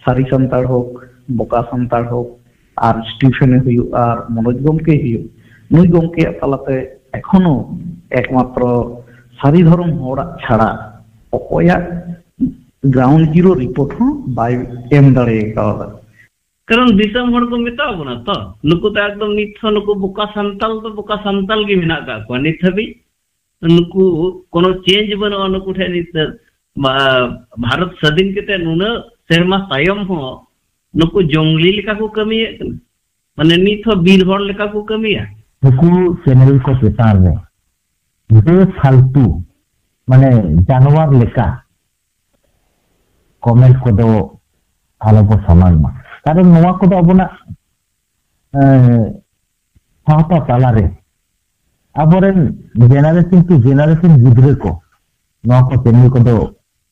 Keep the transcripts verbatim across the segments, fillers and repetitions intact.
ᱥᱟᱹᱨᱤ ᱥᱟᱱᱛᱟᱲ ᱦᱳᱠ, ᱵᱚᱠᱟ ᱥᱟᱱᱛᱟᱲ ᱦᱳᱠ, ᱟᱨ ᱥᱴᱤᱯᱷᱮᱱᱮ ᱦᱩᱭᱩᱜ, ᱟᱨ ᱢᱚᱱᱳᱡᱽ ᱜᱚᱢᱠᱮ ᱦᱩᱭᱩᱜ, ᱱᱩᱭ ᱜᱚᱢᱠᱮᱭᱟᱜ ᱛᱟᱞᱟᱛᱮ ᱮᱠᱷᱚᱱᱳ ᱮᱠᱢᱟᱛᱨᱚ ᱥᱟᱹᱨᱤ ᱫᱷᱚᱨᱚᱢ ᱦᱚᱲᱟᱜ ᱪᱷᱟᱲᱟ ᱚᱠᱚᱭᱟᱜ ᱜᱨᱟᱣᱩᱱᱰ ᱡᱤᱨᱳ ᱨᱤᱯᱳᱨᱴ ᱦᱚᱸ ᱵᱟᱭ ᱮᱢ ᱫᱟᱲᱮ ᱠᱟᱣᱫᱟ᱾ ᱠᱟᱨᱚᱱ ᱫᱤᱥᱚᱢ ᱦᱚᱲ ᱠᱚ ᱢᱮᱛᱟ ᱵᱚᱱᱟ ᱛᱚ, ᱱᱩᱠᱩ ᱫᱚ ᱮᱠᱫᱚᱢ ᱱᱤᱛ ᱦᱚᱸ ᱱᱩᱠᱩ ᱵᱚᱠᱟ ᱥᱟᱱᱛᱟᱞ ᱫᱚ ᱵᱚᱠᱟ ᱥᱟᱱᱛᱟᱞ ᱜᱮ ᱢᱮᱱᱟᱜ ᱟᱠᱟᱫ ᱠᱚᱣᱟ ᱱᱤᱛ ᱦᱟᱹᱵᱤᱡ᱾ ᱱᱩᱠᱩ ᱠᱳᱱᱳ ᱪᱮᱧᱡᱽ ᱵᱟᱹᱱᱩᱜᱼᱟ ᱱᱩᱠᱩ ᱴᱷᱮᱱ ᱱᱤᱛ᱾ ᱵᱷᱟ-, ᱵᱷᱟᱨᱚᱛ ᱥᱟᱹᱫᱷᱤᱱ ᱠᱟᱛᱮ ᱱᱩᱱᱟᱹᱜ ᱥᱮᱨᱢᱟ ᱛᱟᱭᱚᱢ ᱦᱚᱸ ᱱᱩᱠᱩ ᱡᱚᱝᱞᱤ ᱞᱮᱠᱟ ᱠᱚ ᱠᱟᱹᱢᱤᱭᱮᱫ ᱠᱟᱱᱟ᱾ ᱢᱟᱱᱮ ᱱᱤᱛ ᱦᱚᱸ ᱵᱤᱨ ᱦᱚᱲ ᱞᱮᱠᱟ ᱠᱚ ᱠᱟᱹᱢᱤᱭᱟ᱾ ᱱᱩᱠᱩ ᱪᱮᱱᱮᱞ ᱠᱚ ᱪᱮᱛᱟᱱ ᱨᱮ ᱵᱮᱯᱷᱟᱞᱛᱩ, ᱢᱟᱱᱮ ᱡᱟᱱᱣᱟᱨ ᱞᱮᱠᱟ ᱠᱚᱢᱮᱱᱴ ᱠᱚᱫᱚ ᱟᱞᱚ ᱵᱚ ᱥᱟᱢᱟᱝ ᱢᱟ᱾ ᱠᱟᱨᱚᱱ ᱱᱚᱣᱟ ᱠᱚᱫᱚ ᱟᱵᱚᱱᱟᱜ, ᱮᱸ, ᱥᱟᱶᱛᱟ ᱛᱟᱞᱟᱨᱮ ᱟᱵᱚᱨᱮᱱ ᱡᱮᱱᱟᱨᱮᱥᱚᱱ ᱠᱤ ᱡᱮᱱᱟᱨᱮᱥᱚᱱ ᱜᱤᱫᱽᱨᱟᱹ ᱠᱚ ᱱᱚᱣᱟ ᱠᱚ ᱪᱮᱱᱮᱞ ᱠᱚᱫᱚ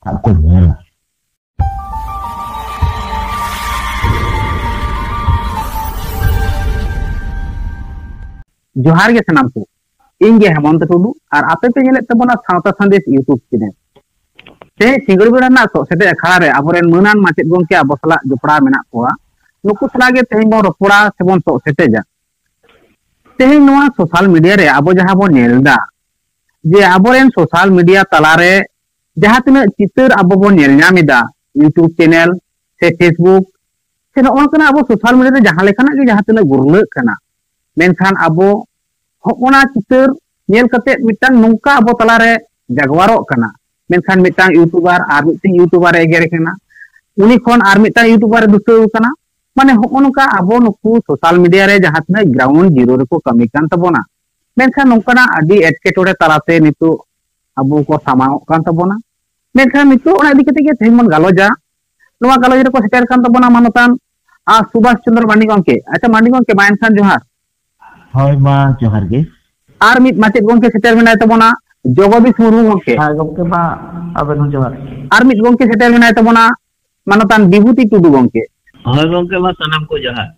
ᱦᱟᱸᱜ ᱠᱚ ᱧᱮᱞᱟ᱾ ᱡᱚᱦᱟᱨ ᱜᱮ ᱥᱟᱱᱟᱢ ᱠᱚ, ᱤᱧ ᱜᱮ ᱦᱮᱢᱚᱱᱛᱚ ᱴᱩᱰᱩ ᱟᱨ ᱟᱯᱮ ᱯᱮ ᱧᱮᱞᱮᱫ ᱛᱟᱵᱚᱱᱟ ᱥᱟᱶᱛᱟ ᱥᱟᱸᱫᱮᱥ YouTube ᱪᱮᱱᱮᱞ᱾ ᱛᱮᱦᱮᱧ ᱥᱤᱸᱜᱟᱹᱲ ᱵᱮᱲᱟ ᱨᱮᱱᱟᱜ ᱥᱚᱜ ᱥᱮᱴᱮᱡ ᱟᱠᱷᱲᱟ ᱨᱮ ᱟᱵᱚᱨᱮᱱ ᱢᱟᱹᱱᱟᱱ ᱢᱟᱪᱮᱫ ᱜᱚᱢᱠᱮ ᱟᱵᱚ ᱥᱟᱞᱟᱜ ᱡᱚᱯᱲᱟᱣ ᱢᱮᱱᱟᱜ ᱠᱚᱣᱟ᱾ ᱱᱩᱠᱩ ᱥᱟᱞᱟᱜ ᱜᱮ ᱛᱮᱦᱮᱧ ᱵᱚᱱ ᱨᱚᱯᱚᱲᱟ ᱥᱮᱵᱚᱱ ᱥᱚᱜ ᱥᱮᱴᱮᱡᱟ᱾ ᱛᱮᱦᱮᱧ ᱱᱚᱣᱟ ᱥᱳᱥᱟᱞ ᱢᱤᱰᱤᱭᱟ ᱨᱮ ᱟᱵᱚ ᱡᱟᱦᱟᱸ ᱵᱚᱱ ᱧᱮᱞ ᱮᱫᱟ, ᱡᱮ ᱟᱵᱚᱨᱮᱱ ᱥᱳᱥᱟᱞ ᱢᱤᱰᱤᱭᱟ ᱛᱟᱞᱟᱨᱮ ᱡᱟᱦᱟᱸ ᱛᱤᱱᱟᱹᱜ ᱪᱤᱛᱟᱹᱨ ᱟᱵᱚ ᱵᱚᱱ ᱧᱮᱞ ᱧᱟᱢ ᱮᱫᱟ, YouTube ᱪᱮᱱᱮᱞ ᱥᱮ Facebook ᱥᱮ ᱱᱚᱜᱼᱚ ᱱᱚᱝᱠᱟᱱᱟᱜ ᱟᱵᱚ ᱥᱳᱥᱟᱞ ᱢᱤᱰᱤᱭᱟ ᱨᱮ ᱡᱟᱦᱟᱸ ᱞᱮᱠᱟᱱᱟᱜ ᱜᱮ ᱡᱟᱦᱟᱸ ᱛᱤᱱᱟᱹᱜ ᱜᱩᱨᱞᱟᱹᱜ ᱠᱟᱱᱟ, ᱢᱮᱱᱠᱷᱟᱱ ᱟᱵᱚ ᱦᱚᱸᱜᱼᱚ ᱱᱟ ᱪᱤᱛᱟᱹᱨ ᱧᱮᱞ ᱠᱟᱛᱮ ᱢᱤᱫᱴᱟᱝ ᱱᱚᱝᱠᱟ ᱟᱵᱚ ᱛᱟᱞᱟᱨᱮ ᱡᱟᱜᱣᱟᱨᱚᱜ ᱠᱟᱱᱟ, ᱢᱮᱱᱠᱷᱟᱱ ᱢᱤᱫᱴᱟᱝ ᱭᱩᱴᱩᱵᱟᱨ ᱟᱨ ᱢᱤᱫᱴᱟᱝ ᱭᱩᱴᱩᱵᱟᱨ ᱮ ᱮᱜᱮᱨᱮ ᱠᱟᱱᱟ, ᱩᱱᱤ ᱠᱷᱚᱱ ᱟᱨ ᱢᱤᱫᱴᱟᱝ ᱭᱩᱴᱩᱵᱟᱨ ᱮ ᱫᱩᱥᱟᱹᱣ ᱠᱟᱱᱟ᱾ ᱢᱟᱱᱮ ᱦᱚᱸᱜᱼᱚ ᱱᱚᱝᱠᱟ ᱟᱵᱚ ᱱᱩᱠᱩ ᱥᱳᱥᱟᱞ ᱢᱤᱰᱤᱭᱟ ᱨᱮ ᱡᱟᱦᱟᱸ ᱛᱤᱱᱟᱹᱜ ᱜᱨᱟᱣᱩᱱᱰ ᱡᱤᱨᱳ ᱨᱮᱠᱚ ᱠᱟᱹᱢᱤ ᱠᱟᱱ ᱛᱟᱵᱚᱱᱟ, ᱢᱮᱱᱠᱷᱟᱱ ᱱᱚᱝᱠᱟᱱᱟᱜ ᱟᱹᱰᱤ ᱮᱴᱠᱮᱴᱚᱬᱮ ᱛᱟᱞᱟᱛᱮ ᱱᱤᱛᱚᱜ ᱟᱵᱚ ᱠᱚ ᱥᱟᱢᱟᱝᱚᱜ ᱠᱟᱱ ᱛᱟᱵᱚᱱᱟ᱾ ᱢᱮᱱᱠᱷᱟᱱ ᱱᱤᱛᱚᱜ ᱚᱱᱟ ᱤᱫᱤ ᱠᱟᱛᱮ ᱜᱮ ᱛᱮᱦᱮᱧ ᱵᱚᱱ ᱜᱟᱞᱚᱪᱟ᱾ ᱱᱚᱣᱟ ᱜᱟᱞᱚᱪ ᱨᱮᱠᱚ ᱥᱮᱴᱮᱨ ᱠᱟᱱ ᱛᱟᱵᱚᱱᱟ ᱢᱟᱱᱚᱛᱟᱱ ᱟᱨ ᱥᱩᱵᱷᱟᱥ ᱪᱚᱸᱫᱽᱨᱚ ᱢᱟᱱᱰᱤ ᱜᱚᱢᱠᱮ᱾ ᱟᱪᱪᱷᱟ ᱢᱟᱱᱰᱤ ᱜᱚᱢᱠᱮ, ᱢᱟ ᱮᱱᱠᱷᱟᱱ ᱡᱚᱦᱟᱨ᱾ ᱦᱳᱭ, ᱢᱟ ᱡᱚᱦᱟᱨ ᱜᱮ᱾ ᱟᱨ ᱢᱤᱫ ᱢᱟᱪᱮᱫ ᱜᱚᱢᱠᱮ ᱥᱮᱴᱮᱨ ᱢᱮᱱᱟᱭ ᱛᱟᱵᱚᱱᱟ, ᱡᱚᱜᱚᱫᱤᱥ ᱢᱩᱨᱢᱩ ᱜᱚᱢᱠᱮ᱾ ᱦᱮᱸ ᱜᱚᱢᱠᱮ, ᱢᱟ ᱟᱵᱮᱱ ᱦᱚᱸ ᱡᱚᱦᱟᱨ᱾ ᱟᱨ ᱢᱤᱫ ᱜᱚᱢᱠᱮ ᱥᱮᱴᱮᱨ ᱢᱮᱱᱟᱭ ᱛᱟᱵᱚᱱᱟ, ᱢᱟᱱᱚᱛᱟᱱ ᱵᱤᱵᱷᱩᱛᱤ ᱴᱩᱰᱩ ᱜᱚᱢᱠᱮ᱾ ᱦᱳᱭ ᱜᱚᱢᱠᱮ, ᱢᱟ ᱥᱟᱱᱟᱢ ᱠᱚ ᱡᱚᱦᱟᱨ᱾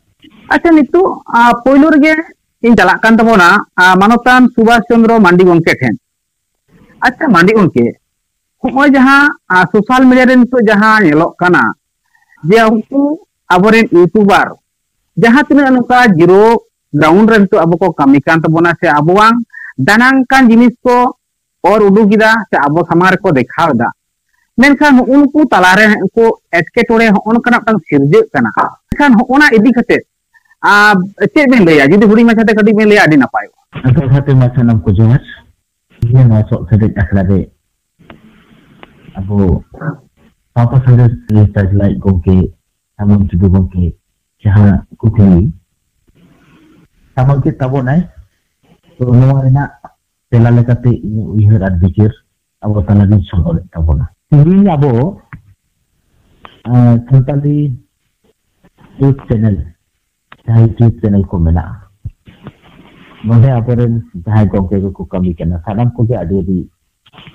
ᱟᱪᱪᱷᱟ, ᱱᱤᱛᱚᱜ, ᱟ, ᱯᱳᱭᱞᱳ ᱨᱮᱜᱮ ᱤᱧ ᱪᱟᱞᱟᱜ ᱠᱟᱱ ᱛᱟᱵᱚᱱᱟ, ᱟ, ᱢᱟᱱᱚᱛᱟᱱ ᱥᱩᱵᱷᱟᱥ ᱪᱚᱸᱫᱽᱨᱚ ᱢᱟᱱᱰᱤ ᱜᱚᱢᱠᱮ ᱴᱷᱮᱱ᱾ ᱟᱪᱪᱷᱟ ᱢᱟᱱᱰᱤ ᱜᱚᱢᱠᱮ, ᱦᱚᱸᱜᱼᱚᱭ ᱡᱟᱦᱟᱸ, ᱟ, ᱥᱳᱥᱟᱞ ᱢᱤᱰᱤᱭᱟ ᱨᱮ ᱱᱤᱛᱚᱜ ᱡᱟᱦᱟᱸ ᱧᱮᱞᱚᱜ ᱠᱟᱱᱟ, ᱡᱮ ᱩᱱᱠᱩ ᱟᱵᱚᱨᱮᱱ YouTuber ᱡᱟᱦᱟᱸ ᱛᱤᱱᱟᱹᱜ ᱱᱚᱝᱠᱟ zero ground ᱨᱮ ᱱᱤᱛᱚᱜ ᱟᱵᱚ ᱠᱚ ᱠᱟᱹᱢᱤ ᱠᱟᱱ ᱛᱟᱵᱚᱱᱟ, ᱥᱮ ᱟᱵᱚᱣᱟᱝ ᱫᱟᱱᱟᱝ ᱠᱟᱱ ᱡᱤᱱᱤᱥ ᱠᱚ ᱚᱨ ᱩᱰᱩᱠ ᱮᱫᱟ, ᱥᱮ ᱟᱵᱚ ᱥᱟᱢᱟᱝ ᱨᱮᱠᱚ ᱫᱮᱠᱷᱟᱣ ᱮᱫᱟ᱾ ᱢᱮᱱᱠᱷᱟᱱ ᱱᱩᱜᱼᱩ ᱱᱩᱠᱩ ᱛᱟᱞᱟᱨᱮ ᱩᱱᱠᱩ ᱮᱴᱠᱮᱴᱚᱬᱮ ᱦᱚᱸᱜᱼᱚ ᱱᱚᱝᱠᱟᱱᱟᱜ ᱢᱤᱫᱴᱟᱝ ᱥᱤᱨᱡᱟᱹᱜ ᱠᱟᱱᱟ᱾ ᱢᱮᱱᱠᱷᱟᱱ ᱦᱚᱸᱜᱼᱚ ᱱᱟ ᱤᱫᱤ ᱠᱟᱛᱮ ᱟᱨ ᱪᱮᱫ ᱵᱮᱱ ᱞᱟᱹᱭᱟ? ᱡᱩᱫᱤ ᱦᱩᱰᱤᱧ ᱢᱟᱪᱷᱟᱛᱮ ᱠᱟᱹᱴᱤᱡ ᱵᱮᱱ ᱞᱟᱹᱭᱟ, ᱟᱹᱰᱤ ᱱᱟᱯᱟᱭᱚᱜᱼᱟ᱾ ᱟᱫᱚ ᱠᱷᱟᱛᱮ ᱢᱟ ᱥᱟᱱᱟᱢ ᱠᱚ ᱡᱚᱦᱟᱨ᱾ ᱤᱧᱟᱹᱜ ᱱᱚᱣᱟ ᱥᱚᱜ ᱥᱮᱨᱮᱧ ᱟᱠᱷᱲᱟ ᱨᱮ ᱟᱵᱚ ᱥᱟᱶᱛᱟ ᱥᱟᱸᱫᱮᱥ ᱨᱤᱥᱟᱨᱪ ᱞᱟᱹᱭᱤᱡ ᱜᱚᱢᱠᱮ ᱥᱟᱢᱚᱱ ᱴᱩᱰᱩ ᱜᱚᱢᱠᱮ ᱡᱟᱦᱟᱸ ᱠᱩᱠᱞᱤ ᱥᱟᱢᱟᱝ ᱠᱮᱫ ᱛᱟᱵᱚᱱᱟᱭ, ᱛᱚ ᱱᱚᱣᱟ ᱨᱮᱱᱟᱜ ᱛᱮᱞᱟ ᱞᱮᱠᱟᱛᱮ ᱤᱧᱟᱹᱜ ᱩᱭᱦᱟᱹᱨ ᱟᱨ ᱵᱤᱪᱟᱹᱨ ᱟᱵᱚ ᱛᱟᱞᱟᱨᱤᱧ ᱥᱚᱫᱚᱨᱮᱫ ᱛᱟᱵᱚᱱᱟ᱾ ᱛᱮᱦᱮᱧ ᱟᱵᱚ ᱟᱸ, ᱥᱟᱱᱛᱟᱞᱤ YouTube ᱪᱮᱱᱮᱞ, ᱡᱟᱦᱟᱸ YouTube ᱪᱮᱱᱮᱞ ᱠᱚ ᱢᱮᱱᱟᱜᱼᱟ, ᱱᱚᱰᱮ ᱟᱵᱚᱨᱮᱱ ᱡᱟᱦᱟᱸᱭ ᱜᱚᱢᱠᱮ ᱠᱚᱠᱚ ᱠᱟᱹᱢᱤ ᱠᱟᱱᱟ, ᱥᱟᱱᱟᱢ ᱠᱚᱜᱮ ᱟᱹᱰᱤ ᱟᱹᱰᱤ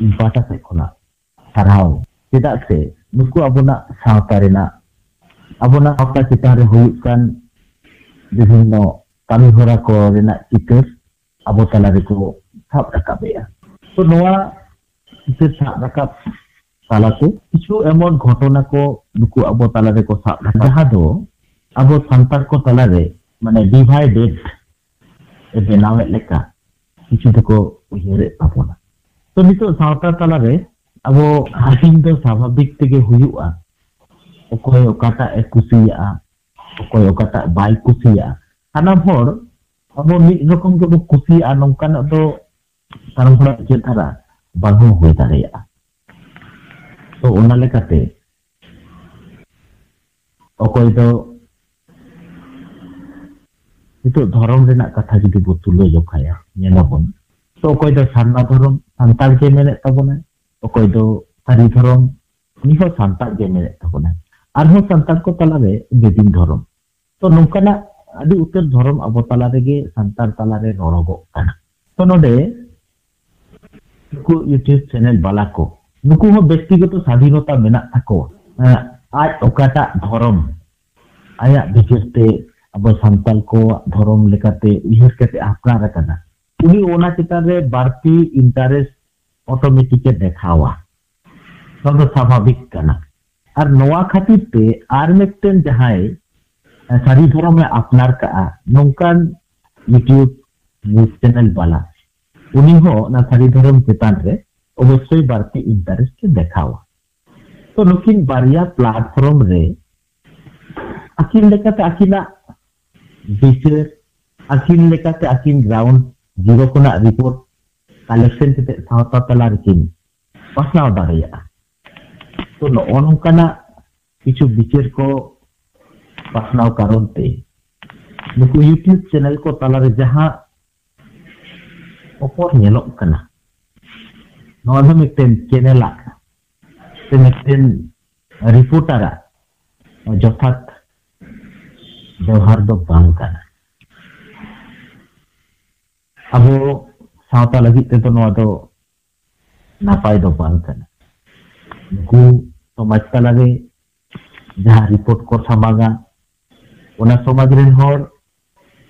ᱤᱧ ᱯᱟᱦᱴᱟ ᱥᱮᱫ ᱠᱷᱚᱱᱟᱜ ᱥᱟᱨᱦᱟᱣ᱾ ᱪᱮᱫᱟᱜ ᱥᱮ ᱱᱩᱠᱩ ᱟᱵᱚᱱᱟᱜ ᱥᱟᱶᱛᱟ ᱨᱮᱱᱟᱜ, ᱟᱵᱚᱱᱟᱜ ᱥᱟᱶᱛᱟ ᱪᱮᱛᱟᱱ ᱨᱮ ᱦᱩᱭᱩᱜ ᱠᱟᱱ ᱵᱤᱵᱷᱤᱱᱱᱚ ᱠᱟᱹᱢᱤ ᱦᱚᱨᱟ ᱠᱚ ᱨᱮᱱᱟᱜ ᱪᱤᱛᱟᱹᱨ ᱟᱵᱚ ᱛᱟᱞᱟ ᱨᱮᱠᱚ ᱥᱟᱵ ᱨᱟᱠᱟᱵᱮᱜᱼᱟ᱾ ᱛᱚ ᱱᱚᱣᱟ ᱪᱤᱛᱟᱹᱨ ᱥᱟᱵ ᱨᱟᱠᱟᱵ ᱛᱟᱞᱟᱛᱮ ᱠᱤᱪᱷᱩ ᱮᱢᱚᱱ ᱜᱷᱚᱴᱚᱱᱟ ᱠᱚ ᱱᱩᱠᱩ ᱟᱵᱚ ᱛᱟᱞᱟ ᱨᱮᱠᱚ ᱥᱟᱵ ᱨᱟᱠᱟᱵ, ᱡᱟᱦᱟᱸ ᱫᱚ ᱟᱵᱚ ᱥᱟᱱᱛᱟᱲ ᱠᱚ ᱛᱟᱞᱟᱨᱮ ᱢᱟᱱᱮ ᱰᱤᱵᱷᱟᱭᱰᱮᱰ ᱮ ᱵᱮᱱᱟᱣᱮᱫ ᱞᱮᱠᱟ ᱠᱤᱪᱷᱩ ᱫᱚᱠᱚ ᱩᱭᱦᱟᱹᱨᱮᱫ ᱛᱟᱵᱚᱱᱟ᱾ ᱛᱚ ᱱᱤᱛᱚᱜ ᱥᱟᱶᱛᱟ ᱛᱟᱞᱟᱨᱮ ᱟᱵᱚ ᱦᱟᱹᱴᱤᱧ ᱫᱚ ᱥᱟᱵᱷᱟᱵᱤᱠ ᱛᱮᱜᱮ ᱦᱩᱭᱩᱜᱼᱟ᱾ ᱚᱠᱚᱭ ᱚᱠᱟᱴᱟᱜ ᱮ ᱠᱩᱥᱤᱭᱟᱜᱼᱟ, ᱚᱠᱚᱭ ᱚᱠᱟᱴᱟᱜ ᱵᱟᱭ ᱠᱩᱥᱤᱭᱟᱜᱼᱟ, ᱥᱟᱱᱟᱢ ᱦᱚᱲ ᱟᱵᱚ ᱢᱤᱫ ᱨᱚᱠᱚᱢ ᱜᱮᱵᱚ ᱠᱩᱥᱤᱭᱟᱜᱼᱟ, ᱱᱚᱝᱠᱟᱱᱟᱜ ᱫᱚ ᱥᱟᱱᱟᱢ ᱦᱚᱲᱟᱜ ᱪᱮᱫ ᱫᱷᱟᱨᱟ ᱵᱟᱝ ᱦᱚᱸ ᱦᱩᱭ ᱫᱟᱲᱮᱭᱟᱜᱼᱟ᱾ ᱛᱚ ᱚᱱᱟ ᱞᱮᱠᱟᱛᱮ ᱚᱠᱚᱭ ᱫᱚ ᱱᱤᱛᱚᱜ ᱫᱷᱚᱨᱚᱢ ᱨᱮᱱᱟᱜ ᱠᱟᱛᱷᱟ ᱡᱩᱫᱤ ᱵᱚ ᱛᱩᱞᱟᱹ ᱡᱚᱠᱷᱟᱭᱟ, ᱧᱮᱞᱟᱵᱚᱱ ᱛᱚ ᱚᱠᱚᱭ ᱫᱚ ᱥᱟᱨᱱᱟ ᱫᱷᱚᱨᱚᱢ ᱥᱟᱱᱛᱟᱲ ᱜᱮ ᱢᱮᱱᱮᱫ ᱛᱟᱵᱚᱱᱟᱭ, ᱚᱠᱚᱭ ᱫᱚ ᱥᱟᱹᱨᱤ ᱫᱷᱚᱨᱚᱢ ᱩᱱᱤ ᱦᱚᱸ ᱥᱟᱱᱛᱟᱲ ᱜᱮ ᱢᱮᱱᱮᱫ ᱛᱟᱵᱚᱱᱟᱭ, ᱟᱨᱦᱚᱸ ᱥᱟᱱᱛᱟᱲ ᱠᱚ ᱛᱟᱞᱟᱨᱮ ᱵᱮᱫᱤᱱ ᱫᱷᱚᱨᱚᱢ᱾ ᱛᱚ ᱱᱚᱝᱠᱟᱱᱟᱜ ᱟᱹᱰᱤ ᱩᱛᱟᱹᱨ ᱫᱷᱚᱨᱚᱢ ᱟᱵᱚ ᱛᱟᱞᱟ ᱨᱮᱜᱮ ᱥᱟᱱᱛᱟᱲ ᱛᱟᱞᱟᱨᱮ ᱨᱚᱲᱚᱜᱚᱜ ᱠᱟᱱᱟ᱾ ᱛᱚ ᱱᱚᱰᱮ ᱱᱩᱠᱩ YouTube ᱪᱮᱱᱮᱞ ᱵᱟᱞᱟ ᱠᱚ, ᱱᱩᱠᱩ ᱦᱚᱸ ᱵᱮᱠᱛᱤᱜᱚᱛᱚ ᱥᱟᱫᱷᱤᱱᱚᱛᱟ ᱢᱮᱱᱟᱜ ᱛᱟᱠᱚᱣᱟ᱾ ᱮᱸ, ᱟᱡ ᱚᱠᱟᱴᱟᱜ ᱫᱷᱚᱨᱚᱢ ᱟᱭᱟᱜ ᱵᱤᱪᱟᱹᱨ ᱛᱮ ᱟᱵᱚ ᱥᱟᱱᱛᱟᱲ ᱠᱚᱣᱟᱜ ᱫᱷᱚᱨᱚᱢ ᱞᱮᱠᱟᱛᱮ ᱩᱭᱦᱟᱹᱨ ᱠᱟᱛᱮ ᱟᱯᱱᱟᱨ ᱟᱠᱟᱫᱟ, ᱩᱱᱤ ᱚᱱᱟ ᱪᱮᱛᱟᱱ ᱨᱮ ᱵᱟᱹᱲᱛᱤ ᱤᱱᱴᱟᱨᱮᱥᱴ ᱚᱴᱳᱢᱮᱴᱤᱠ ᱮ ᱫᱮᱠᱷᱟᱣᱟ᱾ ᱱᱚᱣᱟ ᱫᱚ ᱥᱟᱵᱷᱟᱵᱤᱠ ᱠᱟᱱᱟ᱾ ᱟᱨ ᱱᱚᱣᱟ ᱠᱷᱟᱹᱛᱤᱨ ᱛᱮ ᱟᱨ ᱢᱤᱫᱴᱮᱱ ᱡᱟᱦᱟᱸᱭ ᱥᱟᱹᱨᱤ ᱫᱷᱚᱨᱚᱢᱮ ᱟᱯᱱᱟᱨ ᱠᱟᱜᱼᱟ, ᱱᱚᱝᱠᱟᱱ YouTube news channel ᱵᱟᱞᱟ, ᱩᱱᱤ ᱦᱚᱸ ᱚᱱᱟ ᱥᱟᱹᱨᱤ ᱫᱷᱚᱨᱚᱢ ᱪᱮᱛᱟᱱ ᱨᱮ ᱚᱵᱚᱥᱥᱳᱭ ᱵᱟᱹᱲᱛᱤ interest ᱮ ᱫᱮᱠᱷᱟᱣᱟ᱾ ᱛᱚ ᱱᱩᱠᱤᱱ ᱵᱟᱨᱭᱟ platform ᱨᱮ ᱟᱹᱠᱤᱱ ᱞᱮᱠᱟᱛᱮ ᱟᱹᱠᱤᱱᱟᱜ ᱵᱤᱪᱟᱹᱨ, ᱟᱹᱠᱤᱱ ᱞᱮᱠᱟᱛᱮ ᱟᱹᱠᱤᱱ ground zero ᱠᱷᱚᱱᱟᱜ report collection ᱠᱟᱛᱮ ᱥᱟᱶᱛᱟ ᱛᱟᱞᱟ ᱨᱮᱠᱤᱱ ᱯᱟᱥᱱᱟᱣ ᱫᱟᱲᱮᱭᱟᱜᱼᱟ᱾ ᱛᱚ ᱱᱚᱜᱼᱚ ᱱᱚᱝᱠᱟᱱᱟᱜ ᱠᱤᱪᱷᱩ ᱵᱤᱪᱟᱹᱨ ᱠᱚ ᱯᱟᱥᱱᱟᱣ ᱠᱟᱨᱚᱱ ᱛᱮ ᱱᱩᱠᱩ YouTube channel ᱠᱚ ᱛᱟᱞᱟᱨᱮ ᱡᱟᱦᱟᱸ ᱚᱯᱚᱨ ᱧᱮᱞᱚᱜ ᱠᱟᱱᱟ, ᱱᱚᱣᱟ ᱫᱚ ᱢᱤᱫᱴᱮᱱ channel ᱟᱜ ᱥᱮ ᱢᱤᱫᱴᱮᱱ reporter ᱟᱜ ᱡᱚᱛᱷᱟᱛ ᱵᱮᱣᱦᱟᱨ ᱫᱚ ᱵᱟᱝ ᱠᱟᱱᱟ᱾ ᱟᱵᱚ ᱥᱟᱶᱛᱟ ᱞᱟᱹᱜᱤᱫ ᱛᱮᱫᱚ ᱱᱚᱣᱟ ᱫᱚ ᱱᱟᱯᱟᱭ ᱫᱚ ᱵᱟᱝ ᱠᱟᱱᱟ᱾ ᱱᱩᱠᱩ ᱥᱚᱢᱟᱡᱽ ᱛᱟᱞᱟᱨᱮ ᱡᱟᱦᱟᱸ report ᱠᱚ ᱥᱟᱢᱟᱝᱟ, ᱚᱱᱟ ᱥᱚᱢᱟᱡᱽ ᱨᱮᱱ ᱦᱚᱲ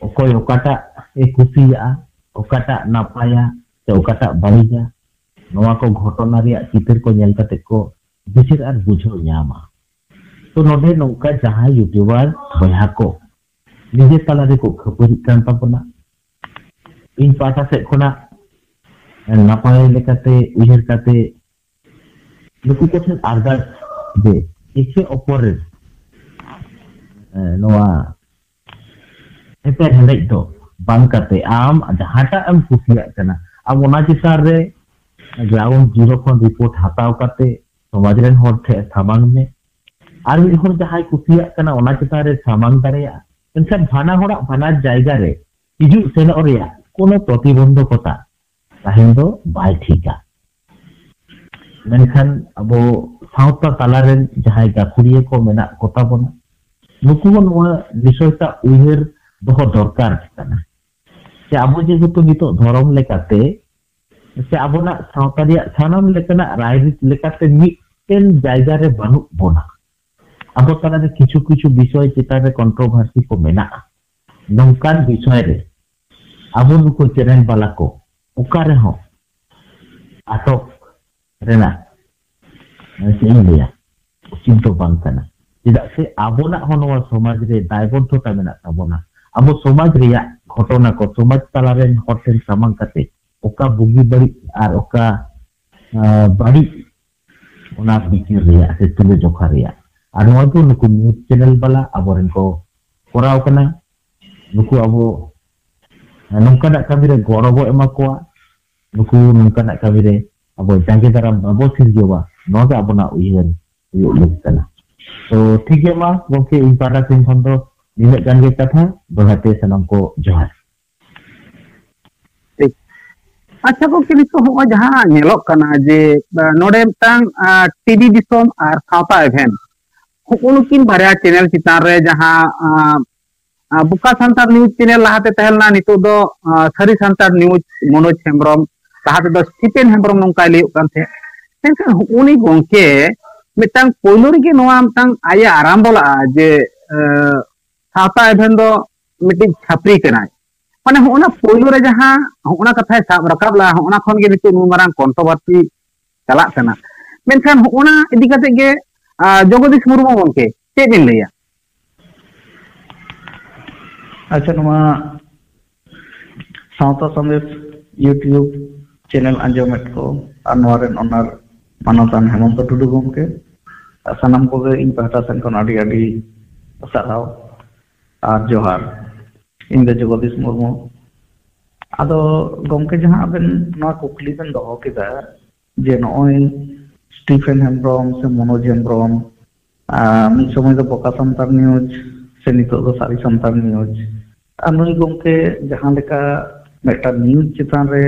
ᱚᱠᱚᱭ ᱚᱠᱟᱴᱟᱜ ᱮ ᱠᱩᱥᱤᱭᱟᱜᱼᱟ, ᱚᱠᱟᱴᱟᱜ ᱱᱟᱯᱟᱭᱟ ᱥᱮ ᱚᱠᱟᱴᱟᱜ ᱵᱟᱹᱲᱤᱡᱟ, ᱱᱚᱣᱟ ᱠᱚ ᱜᱷᱚᱴᱚᱱᱟ ᱨᱮᱭᱟᱜ ᱪᱤᱛᱟᱹᱨ ᱠᱚ ᱧᱮᱞ ᱠᱟᱛᱮ ᱠᱚ ᱵᱤᱪᱟᱹᱨ ᱟᱨ ᱵᱩᱡᱷᱟᱹᱣ ᱧᱟᱢᱟ᱾ ᱛᱚ ᱱᱚᱰᱮ ᱱᱚᱝᱠᱟ ᱡᱟᱦᱟᱸᱭ YouTuber ᱵᱚᱭᱦᱟ ᱠᱚ ᱱᱤᱡᱮ ᱛᱟᱞᱟ ᱨᱮᱠᱚ ᱠᱷᱟᱹᱯᱟᱹᱨᱤᱜ ᱠᱟᱱ ᱛᱟᱵᱚᱱᱟ, ᱤᱧ ᱯᱟᱦᱴᱟ ᱥᱮᱫ ᱠᱷᱚᱱᱟᱜ ᱱᱟᱯᱟᱭ ᱞᱮᱠᱟᱛᱮ ᱩᱭᱦᱟᱹᱨ ᱠᱟᱛᱮ ᱱᱩᱠᱩ ᱠᱚᱴᱷᱮᱱ ᱟᱨᱫᱟᱥ ᱡᱮ ᱮᱠᱮ ᱚᱯᱚᱨ ᱨᱮ, ᱮ, ᱱᱚᱣᱟ ᱮᱯᱮᱨ ᱦᱮᱸᱰᱮᱡ ᱫᱚ ᱵᱟᱝ ᱠᱟᱛᱮ ᱟᱢ ᱡᱟᱦᱟᱸᱴᱟᱜ ᱮᱢ ᱠᱩᱥᱤᱭᱟᱜ ᱠᱟᱱᱟ, ᱟᱢ ᱚᱱᱟ ᱪᱮᱛᱟᱱ ᱨᱮ ground zero ᱠᱷᱚᱱ report ᱦᱟᱛᱟᱣ ᱠᱟᱛᱮ ᱥᱚᱢᱟᱡᱽ ᱨᱮᱱ ᱦᱚᱲ ᱴᱷᱮᱱ ᱥᱟᱢᱟᱝ ᱢᱮ᱾ ᱟᱨ ᱢᱤᱫ ᱦᱚᱲ ᱡᱟᱦᱟᱸᱭ ᱠᱩᱥᱤᱭᱟᱜ ᱠᱟᱱᱟ ᱚᱱᱟ ᱪᱮᱛᱟᱱ ᱨᱮ ᱥᱟᱢᱟᱝ ᱫᱟᱲᱮᱭᱟᱜᱼᱟ᱾ ᱢᱮᱱᱠᱷᱟᱱ ᱵᱟᱱᱟ ᱦᱚᱲᱟᱜ ᱵᱟᱱᱟᱨ ᱡᱟᱭᱜᱟ ᱨᱮ ᱦᱤᱡᱩᱜ ᱥᱮᱱᱚᱜ ᱨᱮᱭᱟᱜ ᱠᱳᱱᱳ ᱯᱨᱚᱛᱤᱵᱚᱱᱫᱷᱚᱠᱚᱛᱟ ᱛᱟᱦᱮᱱ ᱫᱚ ᱵᱟᱭ ᱴᱷᱤᱠᱟ᱾ ᱢᱮᱱᱠᱷᱟᱱ ᱟᱵᱚ ᱥᱟᱶᱛᱟ ᱛᱟᱞᱟᱨᱮᱱ ᱡᱟᱦᱟᱸᱭ ᱜᱟᱹᱠᱷᱩᱲᱤᱭᱟᱹ ᱠᱚ ᱢᱮᱱᱟᱜ ᱠᱚᱛᱟ ᱵᱚᱱᱟ, ᱱᱩᱠᱩ ᱦᱚᱸ ᱱᱚᱣᱟ ᱵᱤᱥᱚᱭᱴᱟᱜ ᱩᱭᱦᱟᱹᱨ ᱫᱚᱦᱚ ᱫᱚᱨᱠᱟᱨ ᱠᱟᱱᱟ᱾ ᱥᱮ ᱟᱵᱚ ᱡᱮᱦᱮᱛᱩ ᱱᱤᱛᱚᱜ ᱫᱷᱚᱨᱚᱢ ᱞᱮᱠᱟᱛᱮ, ᱥᱮ ᱟᱵᱚᱱᱟᱜ ᱥᱟᱶᱛᱟ ᱨᱮᱭᱟᱜ ᱥᱟᱱᱟᱢ ᱞᱮᱠᱟᱱᱟᱜ ᱨᱟᱭᱨᱤᱛ ᱞᱮᱠᱟᱛᱮ ᱢᱤᱫᱴᱮᱱ ᱡᱟᱭᱜᱟ ᱨᱮ ᱵᱟᱹᱱᱩᱜ ᱵᱚᱱᱟ᱾ ᱟᱵᱚ ᱛᱟᱞᱟᱨᱮ ᱠᱤᱪᱷᱩ ᱠᱤᱪᱷᱩ ᱵᱤᱥᱚᱭ ᱪᱮᱛᱟᱱ ᱨᱮ controversy ᱠᱚ ᱢᱮᱱᱟᱜᱼᱟ᱾ ᱱᱚᱝᱠᱟᱱ ᱵᱤᱥᱚᱭ ᱨᱮ ᱟᱵᱚ ᱱᱩᱠᱩ channel ᱵᱟᱞᱟ ᱠᱚ ᱚᱠᱟ ᱨᱮᱦᱚᱸ ᱟᱴᱚᱠ ᱨᱮᱱᱟᱜ, ᱪᱮᱫ ᱤᱧ ᱞᱟᱹᱭᱟ, ᱩᱪᱤᱛ ᱫᱚ ᱵᱟᱝ ᱠᱟᱱᱟ᱾ ᱪᱮᱫᱟᱜ ᱥᱮ ᱟᱵᱚᱱᱟᱜ ᱦᱚᱸ ᱱᱚᱣᱟ ᱥᱚᱢᱟᱡᱽ ᱨᱮ ᱫᱟᱭᱵᱚᱫᱽᱫᱷᱚᱛᱟ ᱢᱮᱱᱟᱜ ᱛᱟᱵᱚᱱᱟ᱾ ᱟᱵᱚ ᱥᱚᱢᱟᱡᱽ ᱨᱮᱭᱟᱜ ᱜᱷᱚᱴᱚᱱᱟ ᱠᱚ ᱥᱚᱢᱟᱡᱽ ᱛᱟᱞᱟᱨᱮᱱ ᱦᱚᱲ ᱴᱷᱮᱱ ᱥᱟᱢᱟᱝ ᱠᱟᱛᱮ ᱚᱠᱟ ᱵᱩᱜᱤ ᱵᱟᱹᱲᱤᱡ ᱟᱨ ᱚᱠᱟ, ᱟᱸ, ᱵᱟᱹᱲᱤᱡ, ᱚᱱᱟ ᱵᱤᱪᱟᱹᱨ ᱨᱮᱭᱟᱜ ᱥᱮ ᱛᱩᱞᱟᱹᱡᱚᱠᱷᱟ ᱨᱮᱭᱟᱜ᱾ ᱟᱨ ᱱᱚᱣᱟ ᱫᱚ ᱱᱩᱠᱩ ᱱᱤᱭᱩᱡᱽ ᱪᱮᱱᱮᱞ ᱵᱟᱞᱟ ᱟᱵᱚᱨᱮᱱ ᱠᱚ ᱠᱚᱨᱟᱣ ᱠᱟᱱᱟ᱾ ᱱᱩᱠᱩ ᱟᱵᱚ ᱱᱚᱝᱠᱟᱱᱟᱜ ᱠᱟᱹᱢᱤ ᱨᱮ ᱜᱚᱲᱚ ᱵᱚ ᱮᱢᱟ ᱠᱚᱣᱟ, ᱱᱩᱠᱩ ᱱᱚᱝᱠᱟᱱᱟᱜ ᱠᱟᱹᱢᱤ ᱨᱮ ᱟᱵᱚ ᱡᱟᱸᱜᱮ ᱫᱟᱨᱟᱢ ᱵᱟᱵᱚ ᱥᱤᱨᱡᱟᱹᱣᱟ, ᱱᱚᱣᱟ ᱜᱮ ᱟᱵᱚᱱᱟᱜ ᱩᱭᱦᱟᱹᱨ ᱦᱩᱭᱩᱜ ᱞᱟᱹᱠ ᱠᱟᱱᱟ᱾ ᱛᱚ ᱴᱷᱤᱠ ᱜᱮᱭᱟ, ᱢᱟ ᱜᱚᱢᱠᱮ, ᱤᱧ ᱯᱟᱦᱴᱟ ᱥᱮᱱ ᱠᱷᱚᱱ ᱫᱚ ᱱᱤᱱᱟᱹᱜ ᱜᱟᱱ ᱜᱮ ᱠᱟᱛᱷᱟ᱾ ᱫᱚᱦᱲᱟ ᱛᱮ ᱥᱟᱱᱟᱢ ᱠᱚ ᱡᱚᱦᱟᱨ᱾ ᱴᱷᱤᱠ᱾ ᱟᱪᱪᱷᱟ ᱜᱚᱢᱠᱮ, ᱱᱤᱛᱚᱜ ᱦᱚᱸᱜᱼᱚᱭ ᱡᱟᱦᱟᱸ ᱧᱮᱞᱚᱜ ᱠᱟᱱᱟ ᱡᱮ, ᱟᱸ, ᱱᱚᱰᱮ ᱢᱤᱫᱴᱟᱝ, ᱟᱸ, ᱴᱤᱵᱷᱤ ᱫᱤᱥᱚᱢ ᱟᱨ ᱥᱟᱶᱛᱟ ᱮᱵᱷᱮᱱ, ᱦᱚᱸᱜᱼᱚ ᱱᱩᱠᱤᱱ ᱵᱟᱨᱭᱟ ᱪᱮᱱᱮᱞ ᱪᱮᱛᱟᱱ ᱨᱮ ᱡᱟᱦᱟᱸ, ᱟᱸ, ᱟᱸ, ᱵᱚᱠᱟ ᱥᱟᱱᱛᱟᱲ ᱱᱤᱭᱩᱡᱽ ᱪᱮᱱᱮᱞ ᱞᱟᱦᱟᱛᱮ ᱛᱟᱦᱮᱸ ᱞᱮᱱᱟ, ᱱᱤᱛᱚᱜ ᱫᱚ, ᱟᱸ, ᱥᱟᱹᱨᱤ ᱥᱟᱱᱛᱟᱲ ᱱᱤᱭᱩᱡᱽ, ᱢᱚᱱᱳᱡᱽ ᱦᱮᱢᱵᱨᱚᱢ, ᱞᱟᱦᱟ ᱛᱮᱫᱚ ᱥᱴᱤᱯᱮᱱ ᱦᱮᱢᱵᱨᱚᱢ ᱱᱚᱝᱠᱟᱭ ᱞᱟᱹᱭᱚᱜ ᱠᱟᱱ ᱛᱟᱦᱮᱸᱫ᱾ ᱢᱮᱱᱠᱷᱟᱱ ᱦᱚᱸᱜᱼᱚ ᱱᱩᱭ ᱜᱚᱢᱠᱮ ᱢᱤᱫᱴᱟᱝ ᱯᱳᱭᱞᱳ ᱨᱮᱜᱮ ᱱᱚᱣᱟ ᱢᱤᱫᱴᱟᱝ ᱟᱡ ᱮ ᱟᱨᱟᱢᱵᱚ ᱞᱟᱜᱼᱟ ᱡᱮ, ᱟᱸ, ᱥᱟᱶᱛᱟ ᱮᱵᱷᱮᱱ ᱫᱚ ᱢᱤᱫᱴᱤᱡ ᱪᱷᱟᱹᱯᱨᱤ ᱠᱟᱱᱟᱭ᱾ ᱢᱟᱱᱮ ᱦᱚᱸᱜᱼᱚ ᱱᱟ ᱯᱳᱭᱞᱳ ᱨᱮ ᱡᱟᱦᱟᱸ ᱦᱚᱸᱜᱼᱚ ᱱᱟ ᱠᱟᱛᱷᱟᱭ ᱥᱟᱵ ᱨᱟᱠᱟᱵ ᱞᱟᱜᱼᱟ, ᱦᱚᱸᱜᱼᱚ ᱱᱟ ᱠᱷᱚᱱ ᱜᱮ ᱱᱤᱛᱚᱜ ᱱᱩᱱ ᱢᱟᱨᱟᱝ ᱠᱚᱱᱴᱨᱳᱵᱷᱟᱨᱥᱤ ᱪᱟᱞᱟᱜ ᱠᱟᱱᱟ᱾ ᱢᱮᱱᱠᱷᱟᱱ ᱦᱚᱸᱜᱼᱚ ᱱᱟ ᱤᱫᱤ ᱠᱟᱛᱮ ᱜᱮ, ᱟᱸ, ᱡᱚᱜᱚᱫᱤᱥ ᱢᱩᱨᱢᱩ ᱜᱚᱢᱠᱮ ᱪᱮᱫ ᱵᱤᱱ ᱞᱟᱹᱭᱟ? ᱟᱪᱪᱷᱟ, ᱱᱚᱣᱟ ᱥᱟᱶᱛᱟ ᱥᱟᱸᱫᱮᱥ YouTube ᱪᱮᱱᱮᱞ ᱟᱸᱡᱚᱢᱮᱫ ᱠᱚ ᱟᱨ ᱱᱚᱣᱟ ᱨᱮᱱ ᱚᱱᱟᱨ ᱢᱟᱱᱚᱛᱟᱱ ᱦᱮᱢᱚᱱᱛᱚ ᱴᱩᱰᱩ ᱜᱚᱢᱠᱮ, ᱥᱟᱱᱟᱢ ᱠᱚᱜᱮ ᱤᱧ ᱯᱟᱦᱴᱟ ᱥᱮᱱ ᱠᱷᱚᱱ ᱟᱹᱰᱤ ᱟᱹᱰᱤ ᱥᱟᱨᱦᱟᱣ ᱟᱨ ᱡᱚᱦᱟᱨ᱾ ᱤᱧ ᱫᱚ ᱡᱚᱜᱚᱫᱤᱥ ᱢᱩᱨᱢᱩ᱾ ᱟᱫᱚ ᱜᱚᱢᱠᱮ, ᱡᱟᱦᱟᱸ ᱟᱵᱮᱱ ᱱᱚᱣᱟ ᱠᱩᱠᱞᱤ ᱵᱮᱱ ᱫᱚᱦᱚ ᱠᱮᱫᱟ ᱡᱮ ᱱᱚᱜᱼᱚᱭ ᱥᱴᱤᱯᱷᱮᱱ ᱦᱮᱢᱵᱨᱚᱢ ᱥᱮ ᱢᱚᱱᱳᱡᱽ ᱦᱮᱢᱵᱨᱚᱢ, ᱟᱨ ᱢᱤᱫ ᱥᱚᱢᱚᱭ ᱫᱚ ᱵᱚᱠᱟ ᱥᱟᱱᱛᱟᱲ ᱱᱤᱭᱩᱡᱽ ᱥᱮ ᱱᱤᱛᱚᱜ ᱫᱚ ᱥᱟᱹᱨᱤ ᱥᱟᱱᱛᱟᱲ ᱱᱤᱭᱩᱡᱽ, ᱟᱨ ᱱᱩᱭ ᱜᱚᱢᱠᱮ ᱡᱟᱦᱟᱸ ᱞᱮᱠᱟ ᱢᱤᱫᱴᱟᱝ ᱱᱤᱭᱩᱡᱽ ᱪᱮᱛᱟᱱ ᱨᱮ,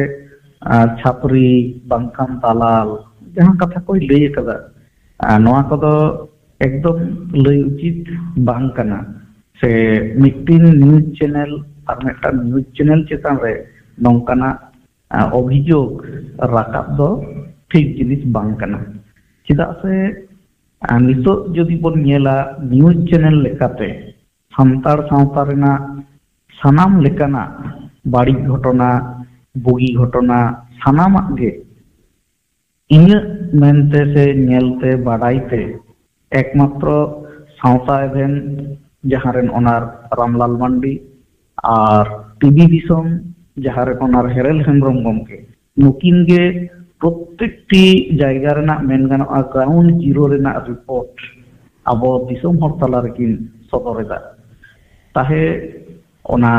ᱟᱨ, ᱪᱷᱟᱹᱯᱨᱤ ᱵᱟᱝᱠᱷᱟᱱ ᱫᱟᱞᱟᱞ ᱡᱟᱦᱟᱸ ᱠᱟᱛᱷᱟ ᱠᱚᱭ ᱞᱟᱹᱭ ᱟᱠᱟᱫᱟ, ᱟᱨ ᱱᱚᱣᱟ ᱠᱚᱫᱚ ᱮᱠᱫᱚᱢ ᱞᱟᱹᱭ ᱩᱪᱤᱛ ᱵᱟᱝ ᱠᱟᱱᱟ᱾ ᱥᱮ ᱢᱤᱫᱴᱤᱱ ᱱᱤᱭᱩᱡᱽ ᱪᱮᱱᱮᱞ ᱟᱨ ᱢᱤᱫᱴᱟᱝ ᱱᱤᱭᱩᱡᱽ ᱪᱮᱱᱮᱞ ᱪᱮᱛᱟᱱ ᱨᱮ ᱱᱚᱝᱠᱟᱱᱟᱜ, ᱟᱨ, ᱚᱵᱷᱤᱡᱳᱜᱽ ᱨᱟᱠᱟᱵ ᱫᱚ ᱴᱷᱤᱠ ᱡᱤᱱᱤᱥ ᱵᱟᱝ ᱠᱟᱱᱟ᱾ ᱪᱮᱫᱟᱜ ᱥᱮ, ᱟᱨ, ᱱᱤᱛᱚᱜ ᱡᱩᱫᱤ ᱵᱚᱱ ᱧᱮᱞᱟ ᱱᱤᱭᱩᱡᱽ ᱪᱮᱱᱮᱞ ᱞᱮᱠᱟᱛᱮ ᱥᱟᱱᱛᱟᱲ ᱥᱟᱶᱛᱟ ᱨᱮᱱᱟᱜ ᱥᱟᱱᱟᱢ ᱞᱮᱠᱟᱱᱟᱜ ᱵᱟᱹᱲᱤᱡ ᱜᱷᱚᱴᱚᱱᱟ, ᱵᱩᱜᱤ ᱜᱷᱚᱴᱚᱱᱟ, ᱥᱟᱱᱟᱢᱟᱜ ᱜᱮ ᱤᱧᱟᱹᱜ ᱢᱮᱱᱛᱮ ᱥᱮ ᱧᱮᱞᱛᱮ ᱵᱟᱰᱟᱭ ᱛᱮ ᱮᱠᱢᱟᱛᱨᱚ ᱥᱟᱶᱛᱟ ᱮᱵᱷᱮᱱ, ᱡᱟᱦᱟᱸ ᱨᱮᱱ ᱚᱱᱟᱨ ᱨᱟᱢᱞᱟᱞ ᱢᱟᱱᱰᱤ, ᱟᱨ ᱴᱤᱵᱷᱤ ᱫᱤᱥᱚᱢ, ᱡᱟᱦᱟᱸ ᱨᱮᱱ ᱚᱱᱟᱨ ᱦᱮᱨᱮᱞ ᱦᱮᱢᱵᱨᱚᱢ ᱜᱚᱢᱠᱮ, ᱱᱩᱠᱤᱱ ᱜᱮ ᱯᱨᱚᱛᱮᱠᱴᱤ ᱡᱟᱭᱜᱟ ᱨᱮᱱᱟᱜ, ᱢᱮᱱ ᱜᱟᱱᱚᱜᱼᱟ, ᱜᱨᱟᱣᱩᱱᱰ ᱡᱤᱨᱳ ᱨᱮᱱᱟᱜ ᱨᱤᱯᱳᱨᱴ ᱟᱵᱚ ᱫᱤᱥᱚᱢ ᱦᱚᱲ ᱛᱟᱞᱟ ᱨᱮᱠᱤᱱ ᱥᱚᱫᱚᱨ ᱮᱫᱟ᱾ ᱛᱟᱦᱮᱸ ᱚᱱᱟ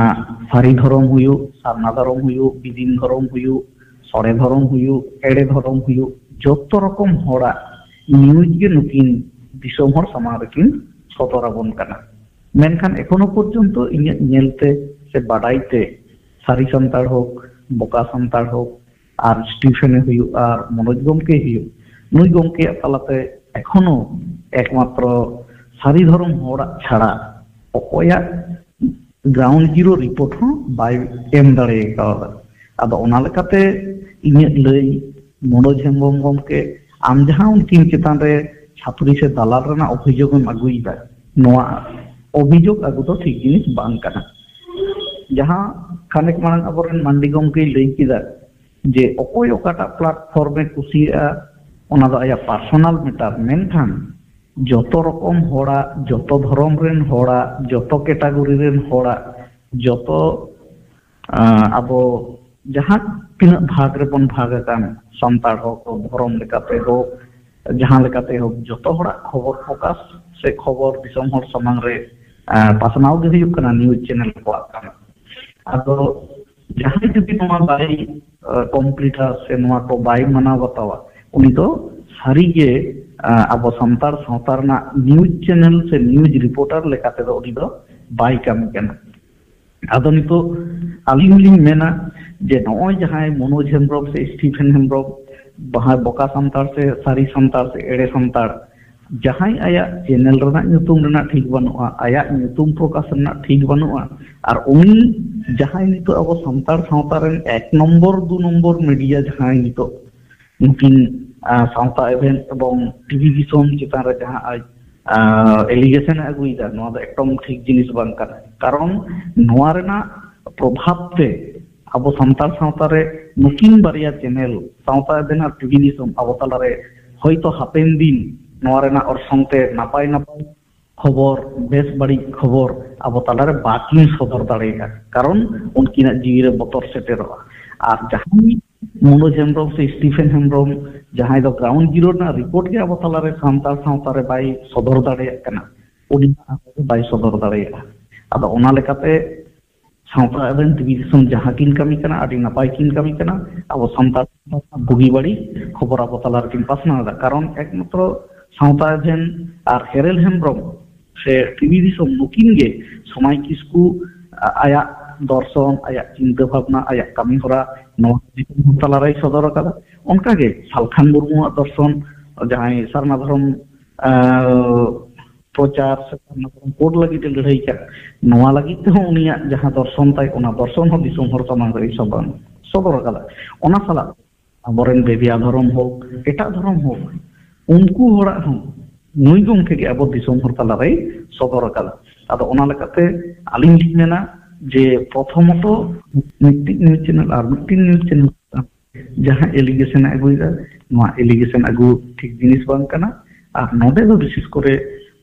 ᱥᱟᱹᱨᱤ ᱫᱷᱚᱨᱚᱢ ᱦᱩᱭᱩᱜ, ᱥᱟᱨᱱᱟ ᱫᱷᱚᱨᱚᱢ ᱦᱩᱭᱩᱜ, ᱵᱤᱫᱤᱱ ᱫᱷᱚᱨᱚᱢ ᱦᱩᱭᱩᱜ, ᱥᱚᱲᱮ ᱫᱷᱚᱨᱚᱢ ᱦᱩᱭᱩᱜ, ᱮᱲᱮ ᱫᱷᱚᱨᱚᱢ ᱦᱩᱭᱩᱜ, ᱡᱚᱛᱚ ᱨᱚᱠᱚᱢ ᱦᱚᱲᱟᱜ ᱱᱤᱭᱩᱡᱽ ᱜᱮ ᱱᱩᱠᱤᱱ ᱫᱤᱥᱚᱢ ᱦᱚᱲ ᱥᱟᱢᱟᱝ ᱨᱮᱠᱤᱱ ᱥᱚᱫᱚᱨ ᱟᱵᱚᱱ ᱠᱟᱱᱟ᱾ ᱢᱮᱱᱠᱷᱟᱱ ᱮᱠᱷᱚᱱᱳ ᱯᱚᱨᱡᱚᱱᱛᱚ ᱤᱧᱟᱹᱜ ᱧᱮᱞᱛᱮ ᱥᱮ ᱵᱟᱰᱟᱭ ᱛᱮ, ᱥᱟᱹᱨᱤ ᱥᱟᱱᱛᱟᱲ ᱦᱳᱠ, ᱵᱚᱠᱟ ᱥᱟᱱᱛᱟᱲ ᱦᱳᱠ, ᱟᱨ ᱥᱴᱤᱯᱷᱮᱱᱮ ᱦᱩᱭᱩᱜ, ᱟᱨ ᱢᱚᱱᱳᱡᱽ ᱜᱚᱢᱠᱮ ᱦᱩᱭᱩᱜ, ᱱᱩᱭ ᱜᱚᱢᱠᱮᱭᱟᱜ ᱛᱟᱞᱟᱛᱮ ᱮᱠᱷᱚᱱᱳ ᱮᱠᱢᱟᱛᱨᱚ ᱥᱟᱹᱨᱤ ᱫᱷᱚᱨᱚᱢ ᱦᱚᱲᱟᱜ ᱪᱷᱟᱲᱟ ᱚᱠᱚᱭᱟᱜ ᱜᱨᱟᱣᱩᱱᱰ ᱡᱤᱨᱳ ᱨᱤᱯᱳᱨᱴ ᱦᱚᱸ ᱵᱟᱭ ᱮᱢ ᱫᱟᱲᱮ ᱠᱟᱣᱫᱟ᱾ ᱟᱫᱚ ᱚᱱᱟ ᱞᱮᱠᱟᱛᱮ ᱤᱧᱟᱹᱜ ᱞᱟᱹᱭ, ᱢᱚᱱᱳᱡᱽ ᱦᱮᱢᱵᱨᱚᱢ ᱜᱚᱢᱠᱮ, ᱟᱢ ᱡᱟᱦᱟᱸ ᱩᱱᱠᱤᱱ ᱪᱮᱛᱟᱱ ᱨᱮ ᱪᱷᱟᱹᱯᱨᱤ ᱥᱮ ᱫᱟᱞᱟᱞ ᱨᱮᱱᱟᱜ ᱚᱵᱷᱤᱡᱳᱜᱽ ᱮᱢ ᱟᱹᱜᱩᱭᱮᱫᱟ, ᱱᱚᱣᱟ ᱚᱵᱷᱤᱡᱳᱜᱽ ᱟᱹᱜᱩ ᱫᱚ ᱴᱷᱤᱠ ᱡᱤᱱᱤᱥ ᱵᱟᱝ ᱠᱟᱱᱟ᱾ ᱡᱟᱦᱟᱸ ᱠᱷᱟᱱᱮᱠ ᱢᱟᱲᱟᱝ ᱟᱵᱚᱨᱮᱱ ᱢᱟᱱᱰᱤ ᱜᱚᱢᱠᱮᱭ ᱞᱟᱹᱭ ᱠᱮᱫᱟ ᱡᱮ ᱚᱠᱚᱭ ᱚᱠᱟᱴᱟᱜ ᱯᱞᱟᱴᱯᱷᱚᱨᱢ ᱮ ᱠᱩᱥᱤᱭᱟᱜᱼᱟ, ᱚᱱᱟ ᱫᱚ ᱟᱭᱟᱜ ᱯᱟᱨᱥᱚᱱᱟᱞ ᱢᱮᱴᱟᱨ, ᱢᱮᱱᱠᱷᱟᱱ ᱡᱚᱛᱚ ᱨᱚᱠᱚᱢ ᱦᱚᱲᱟᱜ, ᱡᱚᱛᱚ ᱫᱷᱚᱨᱚᱢ ᱨᱮᱱ ᱦᱚᱲᱟᱜ, ᱡᱚᱛᱚ ᱠᱮᱴᱟᱜᱚᱨᱤ ᱨᱮᱱ ᱦᱚᱲᱟᱜ, ᱡᱚᱛᱚ, ᱟᱸ, ᱟᱵᱚ ᱡᱟᱦᱟᱸ ᱛᱤᱱᱟᱹᱜ ᱵᱷᱟᱜᱽ ᱨᱮᱵᱚᱱ ᱵᱷᱟᱜᱽ ᱟᱠᱟᱱ, ᱥᱟᱱᱛᱟᱲ ᱦᱚᱲ ᱠᱚ ᱫᱷᱚᱨᱚᱢ ᱞᱮᱠᱟᱛᱮ ᱦᱳᱠ, ᱡᱟᱦᱟᱸ ᱞᱮᱠᱟᱛᱮ ᱦᱳᱠ, ᱡᱚᱛᱚ ᱦᱚᱲᱟᱜ ᱠᱷᱚᱵᱚᱨ ᱯᱨᱚᱠᱟᱥ ᱥᱮ ᱠᱷᱚᱵᱚᱨ ᱫᱤᱥᱚᱢ ᱦᱚᱲ ᱥᱟᱢᱟᱝ ᱨᱮ, ᱟᱸ, ᱯᱟᱥᱱᱟᱣ ᱜᱮ ᱦᱩᱭᱩᱜ ᱠᱟᱱᱟ ᱱᱤᱭᱩᱡᱽ ᱪᱮᱱᱮᱞ ᱠᱚᱣᱟᱜ ᱠᱟᱹᱢᱤ᱾ ᱟᱫᱚ ᱡᱟᱦᱟᱸᱭ ᱡᱩᱫᱤ ᱱᱚᱣᱟ ᱵᱟᱭ, ᱟᱸ, ᱠᱚᱢᱯᱞᱤᱴᱟ ᱥᱮ ᱱᱚᱣᱟ ᱠᱚ ᱵᱟᱭ ᱢᱟᱱᱟᱣ ᱵᱟᱛᱟᱣᱟ, ᱩᱱᱤ ᱫᱚ ᱥᱟᱹᱨᱤᱜᱮ, ᱟᱸ, ᱟᱵᱚ ᱥᱟᱱᱛᱟᱲ ᱥᱟᱶᱛᱟ ᱨᱮᱱᱟᱜ ᱱᱤᱭᱩᱡᱽ ᱪᱮᱱᱮᱞ ᱥᱮ ᱱᱤᱭᱩᱡᱽ ᱨᱤᱯᱳᱨᱴᱟᱨ ᱞᱮᱠᱟ ᱛᱮᱫᱚ ᱩᱱᱤ ᱫᱚ ᱵᱟᱭ ᱠᱟᱹᱢᱤ ᱠᱟᱱᱟ᱾ ᱟᱫᱚ ᱱᱤᱛᱚᱜ ᱟᱹᱞᱤᱧ ᱞᱤᱧ ᱢᱮᱱᱟ ᱡᱮ ᱱᱚᱜᱼᱚᱭ ᱡᱟᱦᱟᱸᱭ ᱢᱚᱱᱳᱡᱽ ᱦᱮᱢᱵᱨᱚᱢ ᱥᱮ ᱥᱴᱤᱯᱷᱮᱱ ᱦᱮᱢᱵᱨᱚᱢ, ᱵᱟᱦᱟ ᱵᱚᱠᱟ ᱥᱟᱱᱛᱟᱲ ᱥᱮ ᱥᱟᱹᱨᱤ ᱥᱟᱱᱛᱟᱲ ᱥᱮ ᱮᱲᱮ ᱥᱟᱱᱛᱟᱲ, ᱡᱟᱦᱟᱸᱭ ᱟᱭᱟᱜ ᱪᱮᱱᱮᱞ ᱨᱮᱱᱟᱜ ᱧᱩᱛᱩᱢ ᱨᱮᱱᱟᱜ ᱴᱷᱤᱠ ᱵᱟᱹᱱᱩᱜᱼᱟ, ᱟᱭᱟᱜ ᱧᱩᱛᱩᱢ ᱯᱨᱚᱠᱟᱥ ᱨᱮᱱᱟᱜ ᱴᱷᱤᱠ ᱵᱟᱹᱱᱩᱜᱼᱟ, ᱟᱨ ᱩᱱᱤ ᱡᱟᱦᱟᱸᱭ ᱱᱤᱛᱚᱜ ᱟᱵᱚ ᱥᱟᱱᱛᱟᱲ ᱥᱟᱶᱛᱟ ᱨᱮᱱ ᱮᱠ ᱱᱚᱢᱵᱚᱨ, ᱫᱩ ᱱᱚᱢᱵᱚᱨ ᱢᱤᱰᱤᱭᱟ ᱡᱟᱦᱟᱸᱭ ᱱᱤᱛᱚᱜ ᱱᱩᱠᱤᱱ, ᱟᱸ, ᱥᱟᱶᱛᱟ ᱮᱵᱷᱮᱱ ᱮᱵᱚᱝ ᱴᱤᱵᱷᱤ ᱫᱤᱥᱚᱢ ᱪᱮᱛᱟᱱ ᱨᱮ ᱡᱟᱦᱟᱸ ᱟᱡ, ᱟᱸ, ᱮᱞᱤᱜᱮᱥᱚᱱ ᱮ ᱟᱹᱜᱩᱭᱮᱫᱟ, ᱱᱚᱣᱟ ᱫᱚ ᱮᱠᱫᱚᱢ ᱴᱷᱤᱠ ᱡᱤᱱᱤᱥ ᱵᱟᱝ ᱠᱟᱱᱟ᱾ ᱠᱟᱨᱚᱱ ᱱᱚᱣᱟ ᱨᱮᱱᱟᱜ ᱯᱨᱚᱵᱷᱟᱵᱽ ᱛᱮ ᱟᱵᱚ ᱥᱟᱱᱛᱟᱲ ᱥᱟᱶᱛᱟ ᱨᱮ ᱱᱩᱠᱤᱱ ᱵᱟᱨᱭᱟ ᱪᱮᱱᱮᱞ, ᱥᱟᱶᱛᱟ ᱮᱵᱷᱮᱱ ᱟᱨ ᱴᱤᱵᱷᱤ ᱫᱤᱥᱚᱢ, ᱟᱵᱚ ᱛᱟᱞᱟᱨᱮ ᱦᱚᱭᱛᱚ ᱦᱟᱯᱮᱱ ᱫᱤᱱ ᱱᱚᱣᱟ ᱨᱮᱱᱟᱜ ᱚᱨᱥᱚᱝ ᱛᱮ ᱱᱟᱯᱟᱭ ᱱᱟᱯᱟᱭ ᱠᱷᱚᱵᱚᱨ, ᱵᱮᱥ ᱵᱟᱹᱲᱤᱡ ᱠᱷᱚᱵᱚᱨ ᱟᱵᱚ ᱛᱟᱞᱟᱨᱮ ᱵᱟᱠᱤᱱ ᱥᱚᱫᱚᱨ ᱫᱟᱲᱮᱭᱟᱜᱼᱟ, ᱠᱟᱨᱚᱱ ᱩᱱᱠᱤᱱᱟᱜ ᱡᱤᱣᱤ ᱨᱮ ᱵᱚᱛᱚᱨ ᱥᱮᱴᱮᱨᱚᱜᱼᱟ᱾ ᱟᱨ ᱡᱟᱦᱟᱸᱭ ᱢᱚᱱᱳᱡᱽ ᱦᱮᱢᱵᱨᱚᱢ ᱥᱮ ᱥᱴᱤᱯᱷᱮᱱ ᱦᱮᱢᱵᱨᱚᱢ, ᱡᱟᱦᱟᱸᱭ ᱫᱚ ᱜᱨᱟᱣᱩᱱᱰ ᱡᱤᱨᱳ ᱨᱮᱱᱟᱜ ᱨᱤᱯᱳᱨᱴ ᱜᱮ ᱟᱵᱚ ᱛᱟᱞᱟᱨᱮ ᱥᱟᱱᱛᱟᱲ ᱥᱟᱶᱛᱟ ᱨᱮ ᱵᱟᱭ ᱥᱚᱫᱚᱨ ᱫᱟᱲᱮᱭᱟᱜ ᱠᱟᱱᱟ, ᱩᱱᱤ ᱢᱟ ᱟᱵᱚ ᱫᱚ ᱵᱟᱭ ᱥᱚᱫᱚᱨ ᱫᱟᱲᱮᱭᱟᱜᱼᱟ᱾ ᱟᱫᱚ ᱚᱱᱟ ᱞᱮᱠᱟᱛᱮ ᱥᱟᱶᱛᱟ ᱨᱮᱱ ᱴᱤᱵᱷᱤ ᱫᱤᱥᱚᱢ ᱡᱟᱦᱟᱸ ᱠᱤᱱ ᱠᱟᱹᱢᱤ ᱠᱟᱱᱟ, ᱟᱹᱰᱤ ᱱᱟᱯᱟᱭ ᱠᱤᱱ ᱠᱟᱹᱢᱤ ᱠᱟᱱᱟ᱾ ᱟᱵᱚ ᱥᱟᱱᱛᱟᱲ ᱵᱩᱜᱤ ᱵᱟᱹᱲᱤᱡ ᱠᱷᱚᱵᱚᱨ ᱟᱵᱚ ᱛᱟᱞᱟ ᱨᱮᱠᱤᱱ ᱯᱟᱥᱱᱟᱣ ᱮᱫᱟ, ᱠᱟᱨᱚᱱ ᱮᱠᱢᱟᱛᱨᱚ ᱥᱟᱶᱛᱟ ᱮᱵᱷᱮᱱ ᱟᱨ ᱦᱮᱨᱮᱞ ᱦᱮᱢᱵᱨᱚᱢ ᱥᱮ ᱴᱤᱵᱷᱤ ᱫᱤᱥᱚᱢ, ᱱᱩᱠᱤᱱ ᱜᱮ ᱥᱚᱢᱟᱭ ᱠᱤᱥᱠᱩ ᱟ-, ᱟᱭᱟᱜ ᱫᱚᱨᱥᱚᱱ, ᱟᱭᱟᱜ ᱪᱤᱱᱛᱟᱹ ᱵᱷᱟᱵᱽᱱᱟ, ᱟᱭᱟᱜ ᱠᱟᱹᱢᱤ ᱦᱚᱨᱟ ᱱᱚᱣᱟ ᱫᱤᱥᱚᱢ ᱦᱚᱲ ᱛᱟᱞᱟᱨᱮᱭ ᱥᱚᱫᱚᱨ ᱟᱠᱟᱫᱟ᱾ ᱚᱱᱠᱟᱜᱮ ᱥᱟᱞᱠᱷᱟᱱ ᱢᱩᱨᱢᱩᱣᱟᱜ ᱫᱚᱨᱥᱚᱱ, ᱡᱟᱦᱟᱸᱭ ᱥᱟᱨᱱᱟ ᱫᱷᱚᱨᱚᱢ ᱟ, ᱯᱨᱚᱪᱟᱨ ᱥᱮ ᱥᱟᱨᱱᱟ ᱫᱷᱚᱨᱚᱢ ᱠᱳᱰ ᱞᱟᱹᱜᱤᱫ ᱮ ᱞᱟᱹᱲᱦᱟᱹᱭ ᱠᱟᱜ, ᱱᱚᱣᱟ ᱞᱟᱹᱜᱤᱫ ᱛᱮᱦᱚᱸ ᱩᱱᱤᱭᱟᱜ ᱡᱟᱦᱟᱸ ᱫᱚᱨᱥᱚᱱ ᱛᱟᱭ, ᱚᱱᱟ ᱫᱚᱨᱥᱚᱱ ᱦᱚᱸ ᱫᱤᱥᱚᱢ ᱦᱚᱲ ᱥᱟᱢᱟᱝ ᱨᱮᱭ ᱥᱚᱫᱚᱨ, ᱥᱚᱫᱚᱨ ᱟᱠᱟᱫᱟ᱾ ᱚᱱᱟ ᱥᱟᱞᱟᱜ ᱟᱵᱚᱨᱮᱱ ᱵᱮᱵᱤᱭᱟ ᱫᱷᱚᱨᱚᱢ ᱦᱳᱠ, ᱮᱴᱟᱜ ᱫᱷᱚᱨᱚᱢ ᱦᱳᱠ, ᱩᱱᱠᱩ ᱦᱚᱲᱟᱜ ᱦᱚᱸ ᱱᱩᱭ ᱜᱚᱢᱠᱮ ᱜᱮ ᱟᱵᱚ ᱫᱤᱥᱚᱢ ᱦᱚᱲ ᱛᱟᱞᱟᱨᱮᱭ ᱥᱚᱫᱚᱨ ᱟᱠᱟᱫᱟ᱾ ᱟᱫᱚ ᱚᱱᱟ ᱞᱮᱠᱟᱛᱮ ᱟᱹᱞᱤᱧ ᱞᱤᱧ ᱢᱮᱱᱟ ᱡᱮ ᱯᱨᱚᱛᱷᱚᱢᱚᱛᱚ ᱢᱤᱫᱴᱤᱡ ᱱᱤᱭᱩᱡᱽ ᱪᱮᱱᱮᱞ ᱟᱨ ᱢᱤᱫᱴᱤᱡ ᱱᱤᱭᱩᱡᱽ ᱪᱮᱱᱮᱞ ᱡᱟᱦᱟᱸ ᱮᱞᱤᱜᱮᱥᱚᱱ ᱮ ᱟᱹᱜᱩᱭᱮᱫᱟ, ᱱᱚᱣᱟ ᱮᱞᱤᱜᱮᱥᱚᱱ ᱟᱹᱜᱩ ᱴᱷᱤᱠ ᱡᱤᱱᱤᱥ ᱵᱟᱝ ᱠᱟᱱᱟ᱾ ᱟᱨ ᱱᱚᱰᱮ ᱫᱚ ᱵᱤᱥᱮᱥ ᱠᱚᱨᱮ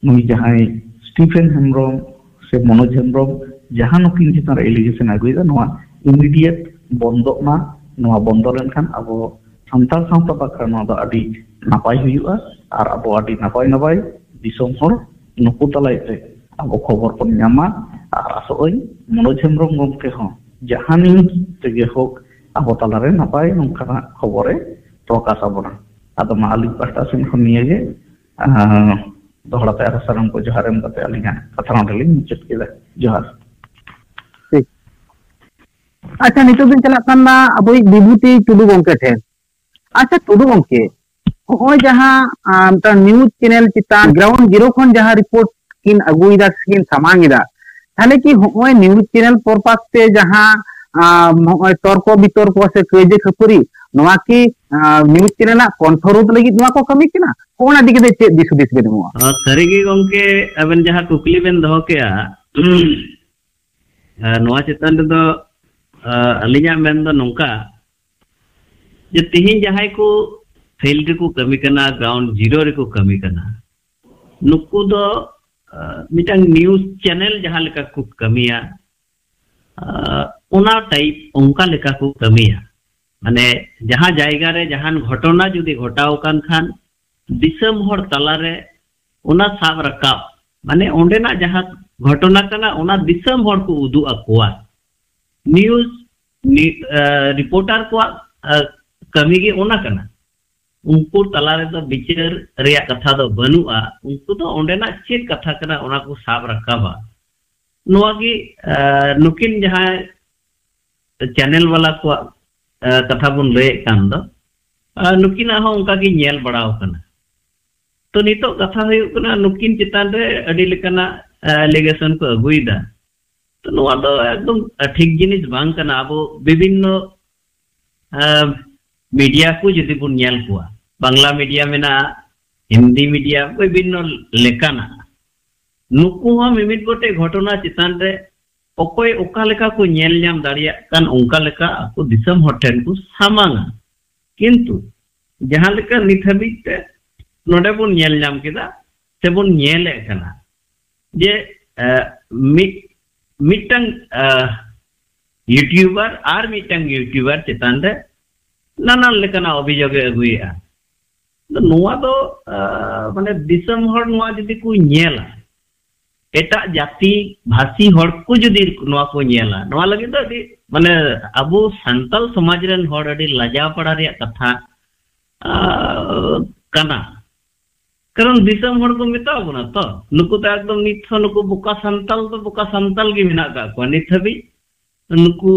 ᱱᱩᱭ ᱡᱟᱦᱟᱸᱭ ᱥᱴᱤᱯᱷᱮᱱ ᱦᱮᱢᱵᱨᱚᱢ ᱥᱮ ᱢᱚᱱᱳᱡᱽ ᱦᱮᱢᱵᱨᱚᱢ ᱡᱟᱦᱟᱸ ᱱᱩᱠᱤᱱ ᱪᱮᱛᱟᱱ ᱨᱮ ᱮᱞᱤᱜᱮᱥᱚᱱ ᱮ ᱟᱹᱜᱩᱭᱮᱫᱟ, ᱱᱚᱣᱟ ᱤᱢᱤᱰᱤᱭᱮᱴ ᱵᱚᱱᱫᱚᱜ ᱢᱟ᱾ ᱱᱚᱣᱟ ᱵᱚᱱᱫᱚ ᱞᱮᱱᱠᱷᱟᱱ ᱟᱵᱚ ᱥᱟᱱᱛᱟᱲ ᱥᱟᱶᱛᱟ ᱵᱟᱠᱷᱨᱟ ᱱᱚᱣᱟ ᱫᱚ ᱟᱹᱰᱤ ᱱᱟᱯᱟᱭ ᱦᱩᱭᱩᱜᱼᱟ ᱟᱨ ᱟᱵᱚ ᱟᱹᱰᱤ ᱱᱟᱯᱟᱭ ᱱᱟᱯᱟᱭ ᱫᱤᱥᱚᱢ ᱦᱚᱲ ᱱᱩᱠᱩ ᱛᱟᱞᱟᱭ ᱛᱮ ᱟᱵᱚ ᱠᱷᱚᱵᱚᱨ ᱵᱚᱱ ᱧᱟᱢᱟ᱾ ᱟᱨ ᱟᱥᱚᱜ ᱟᱹᱧ ᱢᱚᱱᱳᱡᱽ ᱦᱮᱢᱵᱨᱚᱢ ᱜᱚᱢᱠᱮ ᱦᱚᱸ ᱡᱟᱦᱟᱸ ᱱᱤᱭᱩᱡᱽ ᱛᱮᱜᱮ ᱦᱳᱠ ᱟᱵᱚ ᱛᱟᱞᱟᱨᱮ ᱱᱟᱯᱟᱭ ᱱᱚᱝᱠᱟᱱᱟᱜ ᱠᱷᱚᱵᱚᱨᱮ ᱯᱨᱚᱠᱟᱥ ᱟᱵᱚᱱᱟ᱾ ᱟᱫᱚ ᱢᱟ ᱟᱹᱞᱤᱧ ᱯᱟᱦᱴᱟ ᱥᱮᱱ ᱠᱷᱚᱱ ᱱᱤᱭᱟᱹᱜᱮ, ᱟᱸ, ᱫᱚᱦᱲᱟ ᱛᱮ ᱟᱨᱦᱚᱸ ᱥᱟᱱᱟᱢ ᱠᱚ ᱡᱚᱦᱟᱨ ᱮᱢ ᱠᱟᱛᱮ ᱟᱹᱞᱤᱧᱟᱜ ᱠᱟᱛᱷᱟ ᱱᱚᱰᱮ ᱞᱤᱧ ᱢᱩᱪᱟᱹᱫ ᱠᱮᱫᱟ᱾ ᱡᱚᱦᱟᱨ᱾ ᱴᱷᱤᱠ᱾ ᱟᱪᱪᱷᱟ, ᱱᱤᱛᱚᱜ ᱫᱚᱧ ᱪᱟᱞᱟᱜ ᱠᱟᱱᱟ ᱟᱵᱚᱭᱤᱡ ᱵᱤᱵᱷᱩᱛᱤ ᱴᱩᱰᱩ ᱜᱚᱢᱠᱮ ᱴᱷᱮᱱ᱾ ᱟᱪᱪᱷᱟ ᱴᱩᱰᱩ ᱜᱚᱢᱠᱮ, ᱱᱚᱜᱼᱚᱭ ᱡᱟᱦᱟᱸ, ᱟᱸ, ᱢᱤᱫᱴᱟᱝ ᱱᱤᱭᱩᱡᱽ ᱪᱮᱱᱮᱞ ᱪᱮᱛᱟᱱ ᱜᱨᱟᱣᱩᱱᱰ ᱡᱤᱨᱳ ᱠᱷᱚᱱ ᱡᱟᱦᱟᱸ ᱨᱤᱯᱳᱨᱴ ᱠᱤᱱ ᱟᱹᱜᱩᱭᱮᱫᱟ ᱥᱮ ᱠᱤᱱ ᱥᱟᱢᱟᱝ ᱮᱫᱟ, ᱛᱟᱦᱞᱮ ᱠᱤ ᱦᱚᱸᱜᱼᱚᱭ ᱱᱤᱭᱩᱡᱽ ᱪᱮᱱᱮᱞ ᱯᱚᱨᱯᱟᱥ ᱛᱮ ᱡᱟᱦᱟᱸ, ᱟᱸ, ᱦᱚᱸᱜᱼᱚᱭ ᱛᱚᱨᱠᱚ ᱵᱤᱛᱚᱨᱠᱚ ᱥᱮ ᱠᱟᱹᱭᱡᱟᱹ ᱠᱷᱟᱹᱯᱟᱹᱨᱤ, ᱱᱚᱣᱟ ᱠᱤ, ᱟᱸ, ᱱᱤᱭᱩᱡᱽ ᱪᱮᱱᱮᱞ ᱨᱮᱱᱟᱜ ᱠᱚᱱᱴᱷᱳ ᱨᱳᱫᱷ ᱞᱟᱹᱜᱤᱫ ᱱᱚᱣᱟ ᱠᱚ ᱠᱟᱹᱢᱤ ᱠᱟᱱᱟ? ᱦᱚᱸᱜᱼᱚ ᱱᱟ ᱤᱫᱤ ᱠᱟᱛᱮ ᱪᱮᱫ ᱫᱤᱥ ᱦᱩᱫᱤᱥ ᱵᱮᱱ ᱮᱢᱚᱜᱼᱟ? ᱟᱨ ᱥᱟᱹᱨᱤᱜᱮ ᱜᱚᱢᱠᱮ, ᱟᱵᱮᱱ ᱡᱟᱦᱟᱸ ᱠᱩᱠᱞᱤ ᱵᱮᱱ ᱫᱚᱦᱚ ᱠᱮᱜᱼᱟ, ᱟᱨ ᱱᱚᱣᱟ ᱪᱮᱛᱟᱱ ᱨᱮᱫᱚ, ᱟᱨ ᱟᱹᱞᱤᱧᱟᱜ ᱢᱮᱱ ᱫᱚ ᱱᱚᱝᱠᱟ, ᱡᱮ ᱛᱤᱦᱤᱧ ᱡᱟᱦᱟᱸᱭ ᱠᱚ ᱯᱷᱤᱞᱰ ᱨᱮᱠᱚ ᱠᱟᱹᱢᱤ ᱠᱟᱱᱟ, ᱜᱨᱟᱣᱩᱱᱰ ᱡᱤᱨᱳ ᱨᱮᱠᱚ ᱠᱟᱹᱢᱤ ᱠᱟᱱᱟ᱾ ᱱᱩᱠᱩ ᱫᱚ ᱟᱸ, ᱢᱤᱫᱴᱟᱝ ᱱᱤᱭᱩᱡᱽ ᱪᱮᱱᱮᱞ ᱡᱟᱦᱟᱸ ᱞᱮᱠᱟ ᱠᱚ ᱠᱟᱹᱢᱤᱭᱟ, ᱟᱸ, ᱚᱱᱟ ᱴᱟᱭᱤᱯ ᱚᱱᱠᱟ ᱞᱮᱠᱟ ᱠᱚ ᱠᱟᱹᱢᱤᱭᱟ᱾ ᱢᱟᱱᱮ ᱡᱟᱦᱟᱸ ᱡᱟᱭᱜᱟ ᱨᱮ ᱡᱟᱦᱟᱱ ᱜᱷᱚᱴᱚᱱᱟ ᱡᱩᱫᱤ ᱜᱷᱚᱴᱟᱣ ᱟᱠᱟᱱ ᱠᱷᱟᱱ ᱫᱤᱥᱚᱢ ᱦᱚᱲ ᱛᱟᱞᱟᱨᱮ ᱚᱱᱟ ᱥᱟᱵ ᱨᱟᱠᱟᱵ, ᱢᱟᱱᱮ ᱚᱸᱰᱮᱱᱟᱜ ᱡᱟᱦᱟᱸ ᱜᱷᱚᱴᱚᱱᱟ ᱠᱟᱱᱟ ᱚᱱᱟ ᱫᱤᱥᱚᱢ ᱦᱚᱲ ᱠᱚ ᱩᱫᱩᱜ ᱟᱠᱚᱣᱟ᱾ ᱱᱤᱭᱩᱡᱽ ᱱᱤ-, ᱟᱸ, ᱨᱤᱯᱳᱨᱴᱟᱨ ᱠᱚᱣᱟᱜ, ᱟᱸ, ᱠᱟᱹᱢᱤ ᱜᱮ ᱚᱱᱟ ᱠᱟᱱᱟ᱾ ᱩᱱᱠᱩ ᱛᱟᱞᱟ ᱨᱮᱫᱚ ᱵᱤᱪᱟᱹᱨ ᱨᱮᱭᱟᱜ ᱠᱟᱛᱷᱟ ᱫᱚ ᱵᱟᱹᱱᱩᱜᱼᱟ᱾ ᱩᱱᱠᱩ ᱫᱚ ᱚᱸᱰᱮᱱᱟᱜ ᱪᱮᱫ ᱠᱟᱛᱷᱟ ᱠᱟᱱᱟ ᱚᱱᱟ ᱠᱚ ᱥᱟᱵ ᱨᱟᱠᱟᱵᱟ᱾ ᱱᱚᱣᱟ ᱜᱮ, ᱟᱸ, ᱱᱩᱠᱤᱱ ᱡᱟᱦᱟᱸᱭ ᱪᱮᱱᱮᱞ ᱵᱟᱞᱟ ᱠᱚᱣᱟᱜ, ᱟᱸ, ᱠᱟᱛᱷᱟ ᱵᱚᱱ ᱞᱟᱹᱭᱮᱫ ᱠᱟᱱ ᱫᱚ, ᱟᱸ, ᱱᱩᱠᱤᱱᱟᱜ ᱦᱚᱸ ᱚᱱᱠᱟ ᱜᱮ ᱧᱮᱞ ᱵᱟᱲᱟ ᱟᱠᱟᱱᱟ᱾ ᱛᱚ ᱱᱤᱛᱚᱜ ᱠᱟᱛᱷᱟ ᱦᱩᱭᱩᱜ ᱠᱟᱱᱟ ᱱᱩᱠᱤᱱ ᱪᱮᱛᱟᱱ ᱨᱮ ᱟᱹᱰᱤ ᱞᱮᱠᱟᱱᱟᱜ, ᱟᱸ, ᱟᱞᱤᱜᱮᱥᱚᱱ ᱠᱚ ᱟᱹᱜᱩᱭᱮᱫᱟ᱾ ᱛᱚ ᱱᱚᱣᱟ ᱫᱚ ᱮᱠᱫᱚᱢ ᱴᱷᱤᱠ ᱡᱤᱱᱤᱥ ᱵᱟᱝ ᱠᱟᱱᱟ᱾ ᱟᱵᱚ ᱵᱤᱵᱷᱤᱱᱱᱚ, ᱟᱸ, ᱢᱤᱰᱤᱭᱟ ᱠᱚ ᱡᱩᱫᱤ ᱵᱚᱱ ᱧᱮᱞ ᱠᱚᱣᱟ, ᱵᱟᱝᱞᱟ ᱢᱤᱰᱤᱭᱟ ᱢᱮᱱᱟᱜᱼᱟ, ᱦᱤᱱᱫᱤ ᱢᱤᱰᱤᱭᱟ, ᱵᱤᱵᱷᱤᱱᱱᱚ ᱞᱮᱠᱟᱱᱟᱜ, ᱱᱩᱠᱩ ᱦᱚᱸ ᱢᱤᱢᱤᱫ ᱜᱚᱴᱮᱡ ᱜᱷᱚᱴᱚᱱᱟ ᱪᱮᱛᱟᱱ ᱨᱮ ᱚᱠᱚᱭ ᱚᱠᱟ ᱞᱮᱠᱟ ᱠᱚ ᱧᱮᱞ ᱧᱟᱢ ᱫᱟᱲᱮᱭᱟᱜ ᱠᱟᱱ ᱚᱱᱠᱟ ᱞᱮᱠᱟ ᱟᱠᱚ ᱫᱤᱥᱚᱢ ᱦᱚᱲ ᱴᱷᱮᱱ ᱠᱚ ᱥᱟᱢᱟᱝᱟ᱾ ᱠᱤᱱᱛᱩ ᱡᱟᱦᱟᱸ ᱞᱮᱠᱟ ᱱᱤᱛ ᱦᱟᱹᱵᱤᱡ ᱛᱮ ᱱᱚᱰᱮ ᱵᱚᱱ ᱧᱮᱞ ᱧᱟᱢ ᱠᱮᱫᱟ ᱥᱮᱵᱚᱱ ᱧᱮᱞᱮᱫ ᱠᱟᱱᱟ ᱡᱮ, ᱟᱸ, ᱢᱤᱫ, ᱢᱤᱫᱴᱟᱝ, ᱟᱸ, ᱭᱩᱴᱩᱵᱟᱨ ᱟᱨ ᱢᱤᱫᱴᱟᱝ ᱭᱩᱴᱩᱵᱟᱨ ᱪᱮᱛᱟᱱ ᱨᱮ ᱱᱟᱱᱟ ᱞᱮᱠᱟᱱᱟᱜ ᱚᱵᱷᱤᱡᱳᱜᱽ ᱮ ᱟᱹᱜᱩᱭᱮᱫᱼᱟ᱾ ᱟᱫᱚ ᱱᱚᱣᱟ ᱫᱚ, ᱟᱸ, ᱢᱟᱱᱮ ᱫᱤᱥᱚᱢ ᱦᱚᱲ ᱱᱚᱣᱟ ᱡᱩᱫᱤ ᱠᱚ ᱧᱮᱞᱟ, ᱮᱴᱟᱜ ᱡᱟᱹᱛᱤ ᱵᱷᱟᱹᱥᱤ ᱦᱚᱲ ᱠᱚ ᱡᱩᱫᱤ ᱱᱚᱣᱟ ᱠᱚ ᱧᱮᱞᱟ, ᱱᱚᱣᱟ ᱞᱟᱹᱜᱤᱫ ᱫᱚ ᱟᱹᱰᱤ, ᱢᱟᱱᱮ ᱟᱵᱚ ᱥᱟᱱᱛᱟᱞ ᱥᱚᱢᱟᱡᱽ ᱨᱮᱱ ᱦᱚᱲ ᱟᱹᱰᱤ ᱞᱟᱡᱟᱣ ᱯᱟᱲᱟ ᱨᱮᱭᱟᱜ ᱠᱟᱛᱷᱟ, ᱟᱸ, ᱠᱟᱱᱟ᱾ ᱠᱟᱨᱚᱱ ᱫᱤᱥᱚᱢ ᱦᱚᱲ ᱠᱚ ᱢᱮᱛᱟ ᱵᱚᱱᱟ ᱛᱚ, ᱱᱩᱠᱩ ᱫᱚ ᱮᱠᱫᱚᱢ ᱱᱤᱛ ᱦᱚᱸ ᱱᱩᱠᱩ ᱵᱚᱠᱟ ᱥᱟᱱᱛᱟᱞ ᱫᱚ ᱵᱚᱠᱟ ᱥᱟᱱᱛᱟᱞ ᱜᱮ ᱢᱮᱱᱟᱜ ᱠᱟᱜ ᱠᱚᱣᱟ ᱱᱤᱛ ᱦᱟᱹᱵᱤᱡ᱾ ᱱᱩᱠᱩ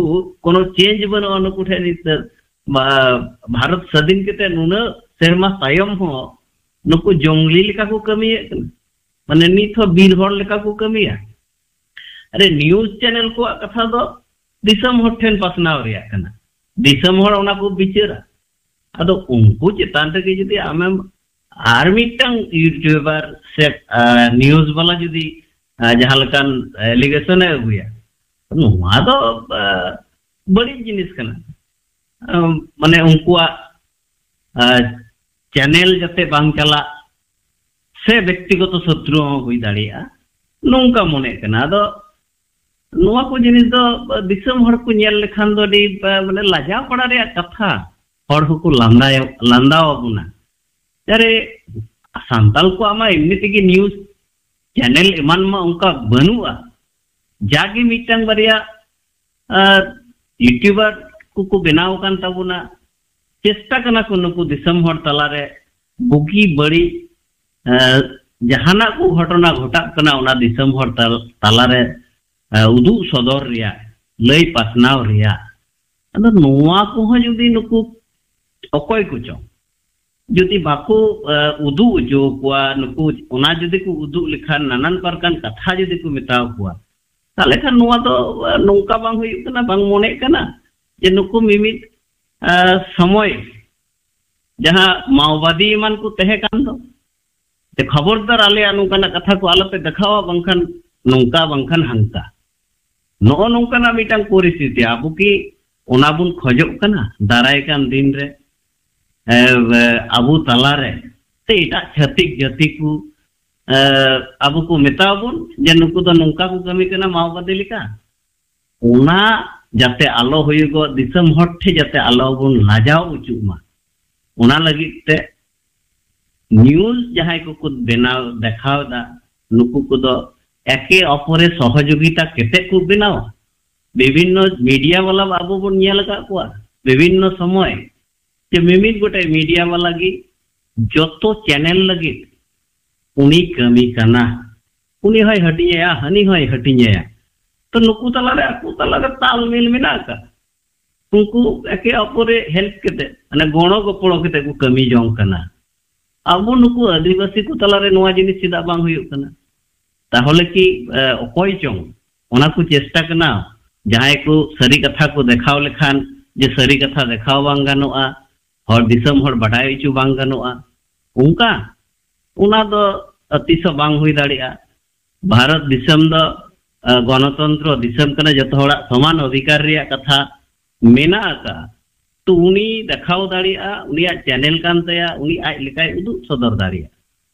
ᱠᱳᱱᱳ ᱪᱮᱧᱡᱽ ᱵᱟᱹᱱᱩᱜᱼᱟ ᱱᱩᱠᱩ ᱴᱷᱮᱱ᱾ ᱱᱤᱛ ᱵᱷᱟ-, ᱵᱷᱟᱨᱚᱛ ᱥᱟᱹᱫᱷᱤᱱ ᱠᱟᱛᱮ ᱱᱩᱱᱟᱹᱜ ᱥᱮᱨᱢᱟ ᱛᱟᱭᱚᱢ ᱦᱚᱸ ᱱᱩᱠᱩ ᱡᱚᱝᱞᱤ ᱞᱮᱠᱟ ᱠᱚ ᱠᱟᱹᱢᱤᱭᱮᱫ ᱠᱟᱱᱟ᱾ ᱢᱟᱱᱮ ᱱᱤᱛ ᱦᱚᱸ ᱵᱤᱨ ᱦᱚᱲ ᱞᱮᱠᱟ ᱠᱚ ᱠᱟᱹᱢᱤᱭᱟ᱾ ᱟᱨᱮ, ᱱᱤᱭᱩᱡᱽ ᱪᱮᱱᱮᱞ ᱠᱚᱣᱟᱜ ᱠᱟᱛᱷᱟ ᱫᱚ ᱫᱤᱥᱚᱢ ᱦᱚᱲ ᱴᱷᱮᱱ ᱯᱟᱥᱱᱟᱣ ᱨᱮᱭᱟᱜ ᱠᱟᱱᱟ᱾ ᱫᱤᱥᱚᱢ ᱦᱚᱲ ᱚᱱᱟ ᱠᱚ ᱵᱤᱪᱟᱹᱨᱟ᱾ ᱟᱫᱚ ᱩᱱᱠᱩ ᱪᱮᱛᱟᱱ ᱨᱮᱜᱮ ᱡᱩᱫᱤ ᱟᱢᱮᱢ ᱟᱨ ᱢᱤᱫᱴᱟᱝ ᱭᱩᱴᱩᱵᱟᱨ ᱥᱮ, ᱟ, ᱱᱤᱭᱩᱡᱽ ᱵᱟᱞᱟ ᱡᱩᱫᱤ, ᱟ, ᱡᱟᱦᱟᱸ ᱞᱮᱠᱟᱱ ᱟᱞᱤᱜᱮᱥᱚᱱ ᱮ ᱟᱹᱜᱩᱭᱟ, ᱱᱚᱣᱟ ᱫᱚ, ᱟ, ᱵᱟᱹᱲᱤᱡ ᱡᱤᱱᱤᱥ ᱠᱟᱱᱟ᱾ ᱟᱢ, ᱢᱟᱱᱮ ᱩᱱᱠᱩᱣᱟᱜ, ᱟ, ᱪᱮᱱᱮᱞ ᱡᱟᱛᱮ ᱵᱟᱝ ᱪᱟᱞᱟᱜ, ᱥᱮ ᱵᱮᱠᱛᱤᱜᱚᱛᱚ ᱥᱚᱛᱨᱩ ᱦᱚᱸ ᱦᱩᱭ ᱫᱟᱲᱮᱭᱟᱜᱼᱟ, ᱱᱚᱝᱠᱟ ᱢᱚᱱᱮᱜ ᱠᱟᱱᱟ᱾ ᱟᱫᱚ ᱱᱚᱣᱟ ᱠᱚ ᱡᱤᱱᱤᱥ ᱫᱚ ᱫᱤᱥᱚᱢ ᱦᱚᱲ ᱠᱚ ᱧᱮᱞ ᱞᱮᱠᱷᱟᱱ ᱫᱚ ᱟᱹᱰᱤ, ᱟ, ᱢᱟᱱᱮ ᱞᱟᱡᱟᱣ ᱯᱟᱲᱟ ᱨᱮᱭᱟᱜ ᱠᱟᱛᱷᱟ᱾ ᱦᱚᱲ ᱦᱚᱸᱠᱚ ᱞᱟᱸᱫᱟᱭᱟ, ᱞᱟᱸᱫᱟᱣ ᱟᱵᱚᱱᱟ᱾ ᱟᱨᱮ, ᱥᱟᱱᱛᱟᱲ ᱠᱚᱣᱟᱜ ᱢᱟ ᱮᱢᱱᱤ ᱛᱮᱜᱮ ᱱᱤᱭᱩᱡᱽ ᱪᱮᱱᱮᱞ ᱮᱢᱟᱱ ᱢᱟ ᱚᱱᱠᱟ ᱵᱟᱹᱱᱩᱜᱼᱟ᱾ ᱡᱟᱜᱮ ᱢᱤᱫᱴᱟᱝ ᱵᱟᱨᱭᱟ, ᱟ, ᱭᱩᱴᱩᱵᱟᱨ ᱠᱚᱠᱚ ᱵᱮᱱᱟᱣ ᱟᱠᱟᱱ ᱛᱟᱵᱚᱱᱟ, ᱪᱮᱥᱴᱟ ᱠᱟᱱᱟ ᱠᱚ ᱱᱩᱠᱩ ᱫᱤᱥᱚᱢ ᱦᱚᱲ ᱛᱟᱞᱟᱨᱮ ᱵᱩᱜᱤ ᱵᱟᱹᱲᱤᱡ, ᱟ, ᱡᱟᱦᱟᱱᱟᱜ ᱠᱚ ᱜᱷᱚᱴᱚᱱᱟ ᱜᱷᱚᱴᱟᱜ ᱠᱟᱱᱟ, ᱚᱱᱟ ᱫᱤᱥᱚᱢ ᱦᱚᱲ ᱛᱟᱞ-, ᱛᱟᱞᱟᱨᱮ, ᱟ, ᱩᱫᱩᱜ ᱥᱚᱫᱚᱨ ᱨᱮᱭᱟᱜ, ᱞᱟᱹᱭ ᱯᱟᱥᱱᱟᱣ ᱨᱮᱭᱟᱜ᱾ ᱟᱫᱚ ᱱᱚᱣᱟ ᱠᱚᱦᱚᱸ ᱡᱩᱫᱤ ᱱᱩᱠᱩ ᱚᱠᱚᱭ ᱠᱚᱪᱚᱝ ᱡᱩᱫᱤ ᱵᱟᱠᱚ, ᱟ, ᱩᱫᱩᱜ ᱦᱚᱪᱚ ᱠᱚᱣᱟ, ᱱᱩᱠᱩ ᱚᱱᱟ ᱡᱩᱫᱤ ᱠᱚ ᱩᱫᱩᱜ ᱞᱮᱠᱷᱟᱱ, ᱱᱟᱱᱟᱱ ᱯᱨᱚᱠᱟᱨ ᱠᱟᱛᱷᱟ ᱡᱩᱫᱤ ᱠᱚ ᱢᱮᱛᱟ ᱠᱚᱣᱟ, ᱛᱟᱦᱚᱞᱮ ᱠᱷᱟᱱ ᱱᱚᱣᱟ ᱫᱚ, ᱟ, ᱱᱚᱝᱠᱟ ᱵᱟᱝ ᱦᱩᱭᱩᱜ ᱠᱟᱱᱟ, ᱵᱟᱝ ᱢᱚᱱᱮᱜ ᱠᱟᱱᱟ ᱡᱮ ᱱᱩᱠᱩ ᱢᱤᱢᱤᱫ, ᱟ, ᱥᱚᱢᱚᱭ ᱡᱟᱦᱟᱸ ᱢᱟᱣᱵᱟᱫᱤ ᱮᱢᱟᱱ ᱠᱚ ᱛᱟᱦᱮᱸ ᱠᱟᱱ ᱫᱚ, ᱡᱮ ᱠᱷᱚᱵᱚᱨᱫᱟᱨ ᱟᱞᱮᱭᱟᱜ ᱱᱚᱝᱠᱟᱱᱟᱜ ᱠᱟᱛᱷᱟ ᱠᱚ ᱟᱞᱚᱯᱮ ᱫᱮᱠᱷᱟᱣᱟ, ᱵᱟᱝᱠᱷᱟᱱ ᱱᱚᱝᱠᱟ, ᱵᱟᱝᱠᱷᱟᱱ ᱦᱟᱝᱠᱟ᱾ ᱱᱚᱜᱼᱚ ᱱᱚᱝᱠᱟᱱᱟᱜ ᱢᱤᱫᱴᱟᱝ ᱯᱚᱨᱤᱥᱛᱷᱤᱛᱤ᱾ ᱟᱵᱚ ᱠᱤ ᱚᱱᱟ ᱵᱚᱱ ᱠᱷᱚᱡᱚᱜ ᱠᱟᱱᱟ? ᱫᱟᱨᱟᱭ ᱠᱟᱱ ᱫᱤᱱ ᱨᱮ, ᱮ, ᱮ, ᱟᱵᱚ ᱛᱟᱞᱟᱨᱮ ᱥᱮ ᱮᱴᱟᱜ ᱪᱷᱟᱹᱛᱤᱠ ᱡᱟᱹᱛᱤ ᱠᱚ, ᱮ, ᱟᱵᱚ ᱠᱚ ᱢᱮᱛᱟ ᱵᱚᱱ ᱡᱮ ᱱᱩᱠᱩ ᱫᱚ ᱱᱚᱝᱠᱟ ᱠᱚ ᱠᱟᱹᱢᱤ ᱠᱟᱱᱟ ᱢᱟᱣᱵᱟᱫᱤ ᱞᱮᱠᱟ? ᱚᱱᱟ ᱡᱟᱛᱮ ᱟᱞᱚ ᱦᱩᱭᱩᱜᱚᱜ, ᱫᱤᱥᱚᱢ ᱦᱚᱲ ᱴᱷᱮᱱ ᱡᱟᱛᱮ ᱟᱞᱚ ᱵᱚᱱ ᱞᱟᱡᱟᱣ ᱚᱪᱚᱜ ᱢᱟ, ᱚᱱᱟ ᱞᱟᱹᱜᱤᱫ ᱛᱮ ᱱᱤᱭᱩᱡᱽ ᱡᱟᱦᱟᱸᱭ ᱠᱚᱠᱚ ᱵᱮᱱᱟᱣ ᱫᱮᱠᱷᱟᱣ ᱮᱫᱟ, ᱱᱩᱠᱩ ᱠᱚᱫᱚ ᱮᱠᱮ ᱚᱯᱚᱨᱮ ᱥᱚᱦᱚᱡᱳᱜᱤᱛᱟ ᱠᱟᱛᱮ ᱠᱚ ᱵᱮᱱᱟᱣᱟ᱾ ᱵᱤᱵᱷᱤᱱᱱᱚ ᱢᱤᱰᱤᱭᱟ ᱵᱟᱞᱟ ᱟᱵᱚ ᱵᱚᱱ ᱧᱮᱞ ᱟᱠᱟᱫ ᱠᱚᱣᱟ ᱵᱤᱵᱷᱤᱱᱱᱚ ᱥᱚᱢᱚᱭ, ᱡᱮ ᱢᱤᱢᱤᱫ ᱜᱚᱴᱮᱡ ᱢᱤᱰᱤᱭᱟ ᱵᱟᱞᱟ ᱜᱮ ᱡᱚᱛᱚ ᱪᱮᱱᱮᱞ ᱞᱟᱹᱜᱤᱫ ᱩᱱᱤ ᱠᱟᱹᱢᱤ ᱠᱟᱱᱟ᱾ ᱩᱱᱤ ᱦᱚᱸᱭ ᱦᱟᱹᱴᱤᱧᱟᱭᱟ, ᱦᱟᱹᱱᱤ ᱦᱚᱸᱭ ᱦᱟᱹᱴᱤᱧᱟᱭᱟ᱾ ᱛᱚ ᱱᱩᱠᱩ ᱛᱟᱞᱟᱨᱮ, ᱟᱠᱚ ᱛᱟᱞᱟᱨᱮ ᱛᱟᱞᱢᱮᱞ ᱢᱮᱱᱟᱜ ᱟᱠᱟᱫ᱾ ᱩᱱᱠᱩ ᱮᱠᱮ ᱚᱯᱚᱨᱮ ᱦᱮᱞᱯ ᱠᱟᱛᱮ, ᱢᱟᱱᱮ ᱜᱚᱲᱚ ᱜᱚᱯᱚᱲᱚ ᱠᱟᱛᱮ ᱠᱚ ᱠᱟᱹᱢᱤ ᱡᱚᱝ ᱠᱟᱱᱟ᱾ ᱟᱵᱚ ᱱᱩᱠᱩ ᱟᱹᱫᱤᱵᱟᱹᱥᱤ ᱠᱚ ᱛᱟᱞᱟᱨᱮ ᱱᱚᱣᱟ ᱡᱤᱱᱤᱥ ᱪᱮᱫᱟᱜ ᱵᱟᱝ ᱦᱩᱭᱩᱜ ᱠᱟᱱᱟ? ᱛᱟᱦᱚᱞᱮ ᱠᱤ, ᱮ, ᱚᱠᱚᱭ ᱪᱚᱝ ᱚᱱᱟ ᱠᱚ ᱪᱮᱥᱴᱟ ᱠᱟᱱᱟ? ᱡᱟᱦᱟᱸᱭ ᱠᱚ ᱥᱟᱹᱨᱤ ᱠᱟᱛᱷᱟ ᱠᱚ ᱫᱮᱠᱷᱟᱣ ᱞᱮᱠᱷᱟᱱ, ᱡᱮ ᱥᱟᱹᱨᱤ ᱠᱟᱛᱷᱟ ᱫᱮᱠᱷᱟᱣ ᱵᱟᱝ ᱜᱟᱱᱚᱜᱼᱟ, ᱦᱚᱲ ᱫᱤᱥᱚᱢ ᱦᱚᱲ ᱵᱟᱰᱟᱭ ᱦᱚᱪᱚ ᱵᱟᱝ ᱜᱟᱱᱚᱜᱼᱟ, ᱚᱱᱠᱟ? ᱚᱱᱟ ᱫᱚ ᱛᱤᱥ ᱦᱚᱸ ᱵᱟᱝ ᱦᱩᱭ ᱫᱟᱲᱮᱭᱟᱜᱼᱟ᱾ ᱵᱷᱟᱨᱚᱛ ᱫᱤᱥᱚᱢ ᱫᱚ, ᱟ, ᱜᱚᱱᱚᱛᱚᱱᱛᱨᱚ ᱫᱤᱥᱚᱢ ᱠᱟᱱᱟ, ᱡᱚᱛᱚ ᱦᱚᱲᱟᱜ ᱥᱚᱢᱟᱱ ᱚᱫᱷᱤᱠᱟᱨ ᱨᱮᱭᱟᱜ ᱠᱟᱛᱷᱟ ᱢᱮᱱᱟᱜ ᱟᱠᱟᱫᱼᱟ᱾ ᱛᱚ ᱩᱱᱤ ᱫᱮᱠᱷᱟᱣ ᱫᱟᱲᱮᱭᱟᱜᱼᱟ, ᱩᱱᱤᱭᱟᱜ ᱪᱮᱱᱮᱞ ᱠᱟᱱ ᱛᱟᱭᱟ, ᱩᱱᱤ ᱟᱡ ᱞᱮᱠᱟᱭ ᱩᱫᱩᱜ ᱥᱚᱫᱚᱨ ᱫᱟᱲᱮᱭᱟᱜᱼᱟ᱾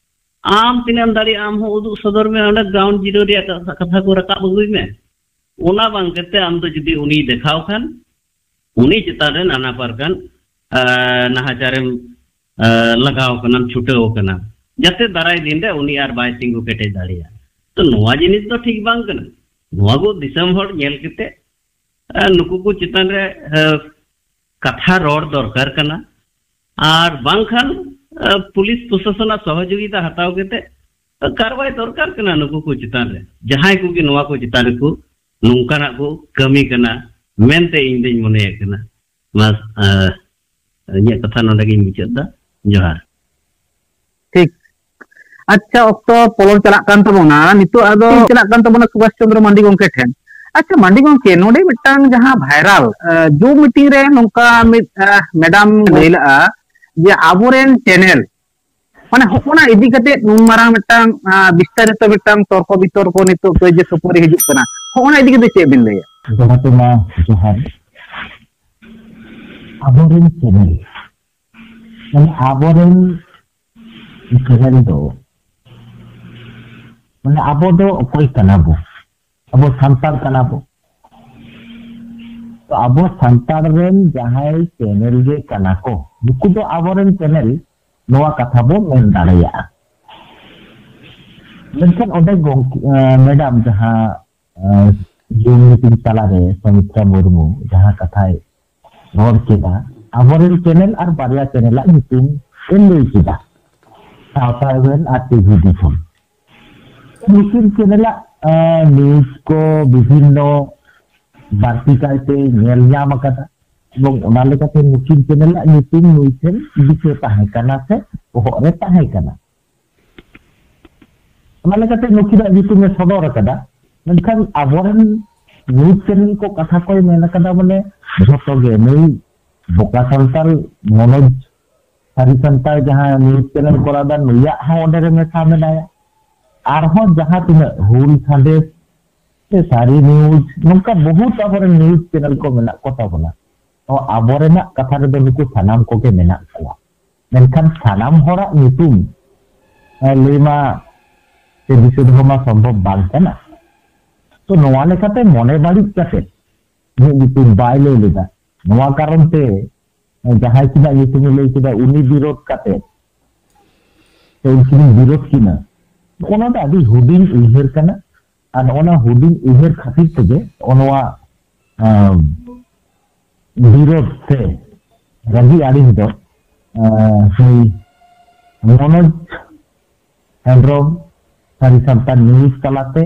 ᱟᱢ ᱛᱤᱱᱟᱹᱜ ᱮᱢ ᱫᱟᱲᱮᱭᱟᱜᱼᱟ, ᱟᱢ ᱦᱚᱸ ᱩᱫᱩᱜ ᱥᱚᱫᱚᱨ ᱢᱮ, ᱚᱸᱰᱮ ᱜᱨᱟᱣᱩᱱᱰ ᱡᱤᱨᱳ ᱨᱮᱭᱟᱜ ᱠᱟᱛᱷᱟ, ᱠᱟᱛᱷᱟ ᱠᱚ ᱨᱟᱠᱟᱵ ᱟᱹᱜᱩᱭ ᱢᱮ᱾ ᱚᱱᱟ ᱵᱟᱝ ᱠᱟᱛᱮ ᱟᱢ ᱫᱚ ᱡᱩᱫᱤ ᱩᱱᱤᱭ ᱫᱮᱠᱷᱟᱣ ᱠᱷᱟᱱ, ᱩᱱᱤ ᱪᱮᱛᱟᱱ ᱨᱮ ᱱᱟᱱᱟ ᱯᱨᱚᱠᱟᱨ, ᱟᱸ, ᱱᱟᱦᱟᱪᱟᱨᱮᱢ, ᱟᱸ, ᱞᱟᱜᱟᱣ ᱠᱟᱱᱟᱢ, ᱪᱷᱩᱴᱟᱹᱣ ᱠᱟᱱᱟ, ᱡᱟᱛᱮ ᱫᱟᱨᱟᱭ ᱫᱤᱱ ᱨᱮ ᱩᱱᱤ ᱟᱨ ᱵᱟᱭ ᱛᱤᱸᱜᱩ ᱠᱮᱴᱮᱡ ᱫᱟᱲᱮᱭᱟᱜᱼᱟ᱾ ᱛᱚ ᱱᱚᱣᱟ ᱡᱤᱱᱤᱥ ᱫᱚ ᱴᱷᱤᱠ ᱵᱟᱝ ᱠᱟᱱᱟ᱾ ᱱᱚᱣᱟ ᱠᱚ ᱫᱤᱥᱚᱢ ᱦᱚᱲ ᱧᱮᱞ ᱠᱟᱛᱮ, ᱟᱸ, ᱱᱩᱠᱩ ᱠᱚ ᱪᱮᱛᱟᱱ ᱨᱮ, ᱟᱸ, ᱠᱟᱛᱷᱟ ᱨᱚᱲ ᱫᱚᱨᱠᱟᱨ ᱠᱟᱱᱟ, ᱟᱨ ᱵᱟᱝᱠᱷᱟᱱ, ᱟᱸ, ᱯᱩᱞᱤᱥ ᱯᱨᱚᱥᱟᱥᱚᱱᱟᱜ ᱥᱚᱦᱚᱡᱳᱜᱤᱛᱟ ᱦᱟᱛᱟᱣ ᱠᱟᱛᱮ, ᱟᱸ, ᱠᱟᱨᱣᱟᱭ ᱫᱚᱨᱠᱟᱨ ᱠᱟᱱᱟ ᱱᱩᱠᱩ ᱠᱚ ᱪᱮᱛᱟᱱ ᱨᱮ, ᱡᱟᱦᱟᱸᱭ ᱠᱚᱜᱮ ᱱᱚᱣᱟ ᱠᱚ ᱪᱮᱛᱟᱱ ᱨᱮᱠᱚ ᱱᱚᱝᱠᱟᱱᱟᱜ ᱠᱚ ᱠᱟᱹᱢᱤ ᱠᱟᱱᱟ ᱢᱮᱱᱛᱮ ᱤᱧ ᱫᱩᱧ ᱢᱚᱱᱮᱭᱮᱫ ᱠᱟᱱᱟ᱾ ᱢᱟ, ᱟᱸ, ᱤᱧᱟᱹᱜ ᱠᱟᱛᱷᱟ ᱱᱚᱰᱮ ᱜᱤᱧ ᱢᱩᱪᱟᱹᱫ ᱫᱟ᱾ ᱡᱚᱦᱟᱨ᱾ ᱴᱷᱤᱠ᱾ ᱟᱪᱪᱷᱟ, ᱚᱠᱛᱚ ᱯᱚᱞᱚᱢ ᱪᱟᱞᱟᱜ ᱠᱟᱱ ᱛᱟᱵᱚᱱᱟ, ᱱᱤᱛᱚᱜ ᱟᱫᱚ ᱪᱟᱞᱟᱜ ᱠᱟᱱ ᱛᱟᱵᱚᱱᱟ ᱥᱩᱵᱷᱟᱥ ᱪᱚᱱᱫᱨᱚ ᱢᱟᱱᱰᱤ ᱜᱚᱢᱠᱮ ᱴᱷᱮᱱ᱾ ᱟᱪᱪᱷᱟ ᱢᱟᱱᱰᱤ ᱜᱚᱢᱠᱮ, ᱱᱚᱰᱮ ᱢᱤᱫᱴᱟᱝ ᱡᱟᱦᱟᱸ ᱵᱷᱟᱭᱨᱟᱞ, ᱟᱸ, ᱡᱩᱢ ᱢᱤᱴᱤᱝ ᱨᱮ ᱱᱚᱝᱠᱟ ᱢᱤᱫ, ᱟᱸ, ᱢᱮᱰᱟᱢ ᱞᱟᱹᱭ ᱞᱟᱜᱼᱟ ᱡᱮ ᱟᱵᱚᱨᱮᱱ ᱪᱮᱱᱮᱞ, ᱢᱟᱱᱮ ᱦᱚᱜᱼᱚᱱᱟ ᱤᱫᱤ ᱠᱟᱛᱮ ᱱᱩᱱ ᱢᱟᱨᱟᱝ ᱢᱤᱫᱴᱟᱝ, ᱟᱸ, ᱵᱤᱥᱛᱟᱨᱤᱛᱚ ᱢᱤᱫᱴᱟᱝ ᱛᱚᱨᱠᱚ ᱵᱤᱛᱚᱨᱠᱚ ᱱᱤᱛᱚᱜ ᱠᱟᱹᱭᱡᱟᱹ ᱠᱷᱟᱹᱯᱟᱹᱨᱤ ᱦᱤᱡᱩᱜ ᱠᱟᱱᱟ, ᱦᱚᱜᱼᱚᱱᱟ ᱤᱫᱤ ᱠᱟᱛᱮ ᱪᱮᱫ ᱵᱤᱱ ᱞᱟᱹᱭᱟ? ᱫᱚᱦᱚ ᱛᱮᱢᱟ ᱡᱚᱦᱟᱨ᱾ ᱟᱵᱚᱨᱮᱱ ᱪᱮᱱᱮᱞ, ᱢᱟᱱᱮ ᱟᱵᱚᱨᱮᱱ ᱪᱮᱱᱮᱞ ᱫᱚ, ᱢᱟᱱᱮ ᱟᱵᱚ ᱫᱚ ᱚᱠᱚᱭ ᱠᱟᱱᱟ ᱵᱚ? ᱟᱵᱚ ᱥᱟᱱᱛᱟᱲ ᱠᱟᱱᱟ ᱵᱚ᱾ ᱛᱚ ᱟᱵᱚ ᱥᱟᱱᱛᱟᱲ ᱨᱮᱱ ᱡᱟᱦᱟᱸᱭ ᱪᱮᱱᱮᱞ ᱜᱮ ᱠᱟᱱᱟ ᱠᱚ, ᱱᱩᱠᱩ ᱫᱚ ᱟᱵᱚᱨᱮᱱ ᱪᱮᱱᱮᱞ, ᱱᱚᱣᱟ ᱠᱟᱛᱷᱟ ᱵᱚ ᱢᱮᱱ ᱫᱟᱲᱮᱭᱟᱜᱼᱟ᱾ ᱢᱮᱱᱠᱷᱟᱱ ᱚᱸᱰᱮ ᱜᱚᱢᱠᱮ, ᱮᱸ, ᱢᱮᱰᱟᱢ ᱡᱟᱦᱟᱸ, ᱮᱸ, ᱡᱩᱢ ᱢᱤᱴᱤᱝ ᱛᱟᱞᱟᱨᱮ ᱥᱩᱢᱤᱛᱨᱟ ᱢᱩᱨᱢᱩ ᱡᱟᱦᱟᱸ ᱠᱟᱛᱷᱟᱭ ᱨᱚᱲ ᱠᱮᱫᱟ, ᱟᱵᱚᱨᱮᱱ ᱪᱮᱱᱮᱞ ᱟᱨ ᱵᱟᱨᱭᱟ ᱪᱮᱱᱮᱞᱟᱜ ᱧᱩᱛᱩᱢ ᱮ ᱞᱟᱹᱭ ᱠᱮᱫᱟ, ᱥᱟᱶᱛᱟ ᱮᱵᱷᱮᱱ ᱟᱨ ᱴᱤᱵᱷᱤ ᱫᱤᱥᱚᱢ᱾ ᱱᱩᱠᱤᱱ ᱪᱮᱱᱮᱞᱟᱜ, ᱮᱸ, ᱱᱤᱭᱩᱡᱽ ᱠᱚ ᱵᱤᱵᱷᱤᱱᱱᱚ ᱵᱟᱹᱲᱛᱤ ᱠᱟᱭᱛᱮ ᱧᱮᱞ ᱧᱟᱢ ᱟᱠᱟᱫᱟ, ᱮᱵᱚᱝ ᱚᱱᱟ ᱞᱮᱠᱟᱛᱮ ᱱᱩᱠᱤᱱ ᱪᱮᱱᱮᱞᱟᱜ ᱧᱩᱛᱩᱢ ᱱᱩᱭ ᱴᱷᱮᱱ ᱫᱤᱥᱟᱹ ᱛᱟᱦᱮᱸ ᱠᱟᱱᱟ ᱥᱮ ᱵᱚᱦᱚᱜ ᱨᱮ ᱛᱟᱦᱮᱸ ᱠᱟᱱᱟ᱾ ᱚᱱᱟ ᱞᱮᱠᱟᱛᱮ ᱱᱩᱠᱤᱱᱟᱜ ᱧᱩᱛᱩᱢ ᱮ ᱥᱚᱫᱚᱨ ᱟᱠᱟᱫᱟ᱾ ᱢᱮᱱᱠᱷᱟᱱ ᱟᱵᱚᱨᱮᱱ ᱱᱤᱭᱩᱡᱽ ᱪᱮᱱᱮᱞ ᱠᱚ ᱠᱟᱛᱷᱟ ᱠᱚᱭ ᱢᱮᱱ ᱟᱠᱟᱫᱟ, ᱵᱚᱞᱮ ᱡᱷᱚᱛᱚ ᱜᱮ ᱱᱩᱭ ᱵᱚᱠᱟ ᱥᱟᱱᱛᱟᱲ ᱢᱚᱱᱳᱡᱽ ᱥᱟᱹᱨᱤ ᱥᱟᱱᱛᱟᱲ ᱡᱟᱦᱟᱸ ᱱᱤᱭᱩᱡᱽ ᱪᱮᱱᱮᱞ ᱠᱚᱨᱟᱣ ᱮᱫᱟ, ᱱᱩᱭᱟᱜ ᱦᱚᱸ ᱚᱸᱰᱮ ᱨᱮ ᱢᱮᱥᱟ ᱢᱮᱱᱟᱭᱟ᱾ ᱟᱨᱦᱚᱸ ᱡᱟᱦᱟᱸ ᱛᱤᱱᱟᱹᱜ ᱦᱩᱞ ᱥᱟᱸᱫᱮᱥ ᱥᱮ ᱥᱟᱹᱨᱤ ᱱᱤᱭᱩᱡᱽ, ᱱᱚᱝᱠᱟ ᱵᱚᱦᱩᱛ ᱟᱵᱚᱨᱮᱱ ᱱᱤᱭᱩᱡᱽ ᱪᱮᱱᱮᱞ ᱠᱚ ᱢᱮᱱᱟᱜ ᱠᱚ ᱛᱟᱵᱚᱱᱟ᱾ ᱛᱚ ᱟᱵᱚᱨᱮᱱᱟᱜ ᱠᱟᱛᱷᱟ ᱨᱮᱫᱚ ᱱᱩᱠᱩ ᱥᱟᱱᱟᱢ ᱠᱚᱜᱮ ᱢᱮᱱᱟᱜ ᱠᱚᱣᱟ᱾ ᱢᱮᱱᱠᱷᱟᱱ ᱥᱟᱱᱟᱢ ᱦᱚᱲᱟᱜ ᱧᱩᱛᱩᱢ, ᱮ, ᱞᱟᱹᱭ ᱢᱟ ᱥᱮ ᱫᱤᱥᱟᱹ ᱫᱚᱦᱚ ᱢᱟ ᱥᱚᱢᱵᱷᱚᱵ ᱵᱟᱝ ᱠᱟᱱᱟ᱾ ᱛᱚ ᱱᱚᱣᱟ ᱞᱮᱠᱟᱛᱮ ᱢᱚᱱᱮ ᱵᱟᱹᱲᱤᱡ ᱠᱟᱛᱮ ᱤᱧᱟᱹᱜ ᱧᱩᱛᱩᱢ ᱵᱟᱭ ᱞᱟᱹᱭ ᱞᱮᱫᱟ, ᱱᱚᱣᱟ ᱠᱟᱨᱚᱱ ᱛᱮ, ᱮ, ᱡᱟᱦᱟᱸᱭ ᱠᱤᱱᱟᱜ ᱧᱩᱛᱩᱢᱮ ᱞᱟᱹᱭ ᱠᱮᱫᱟ ᱩᱱᱤ ᱵᱤᱨᱳᱫ ᱠᱟᱛᱮ ᱥᱮ ᱩᱱᱠᱤᱱ ᱵᱤᱨᱳᱫ ᱠᱤᱱᱟ, ᱚᱱᱟ ᱫᱚ ᱟᱹᱰᱤ ᱦᱩᱰᱤᱧ ᱩᱭᱦᱟᱹᱨ ᱠᱟᱱᱟ᱾ ᱟᱨ ᱚᱱᱟ ᱦᱩᱰᱤᱧ ᱩᱭᱦᱟᱹᱨ ᱠᱷᱟᱹᱛᱤᱨ ᱛᱮᱜᱮ ᱱᱚᱣᱟ, ᱟᱸ, ᱵᱤᱨᱳᱫ ᱥᱮ ᱨᱟᱹᱜᱤ ᱟᱹᱲᱤᱥ ᱫᱚ, ᱟᱸ, ᱱᱩᱭ ᱢᱚᱱᱳᱡᱽ ᱦᱮᱢᱵᱨᱚᱢ ᱥᱟᱹᱨᱤ ᱥᱟᱱᱛᱟᱲ ᱱᱤᱭᱩᱡᱽ ᱛᱟᱞᱟᱛᱮ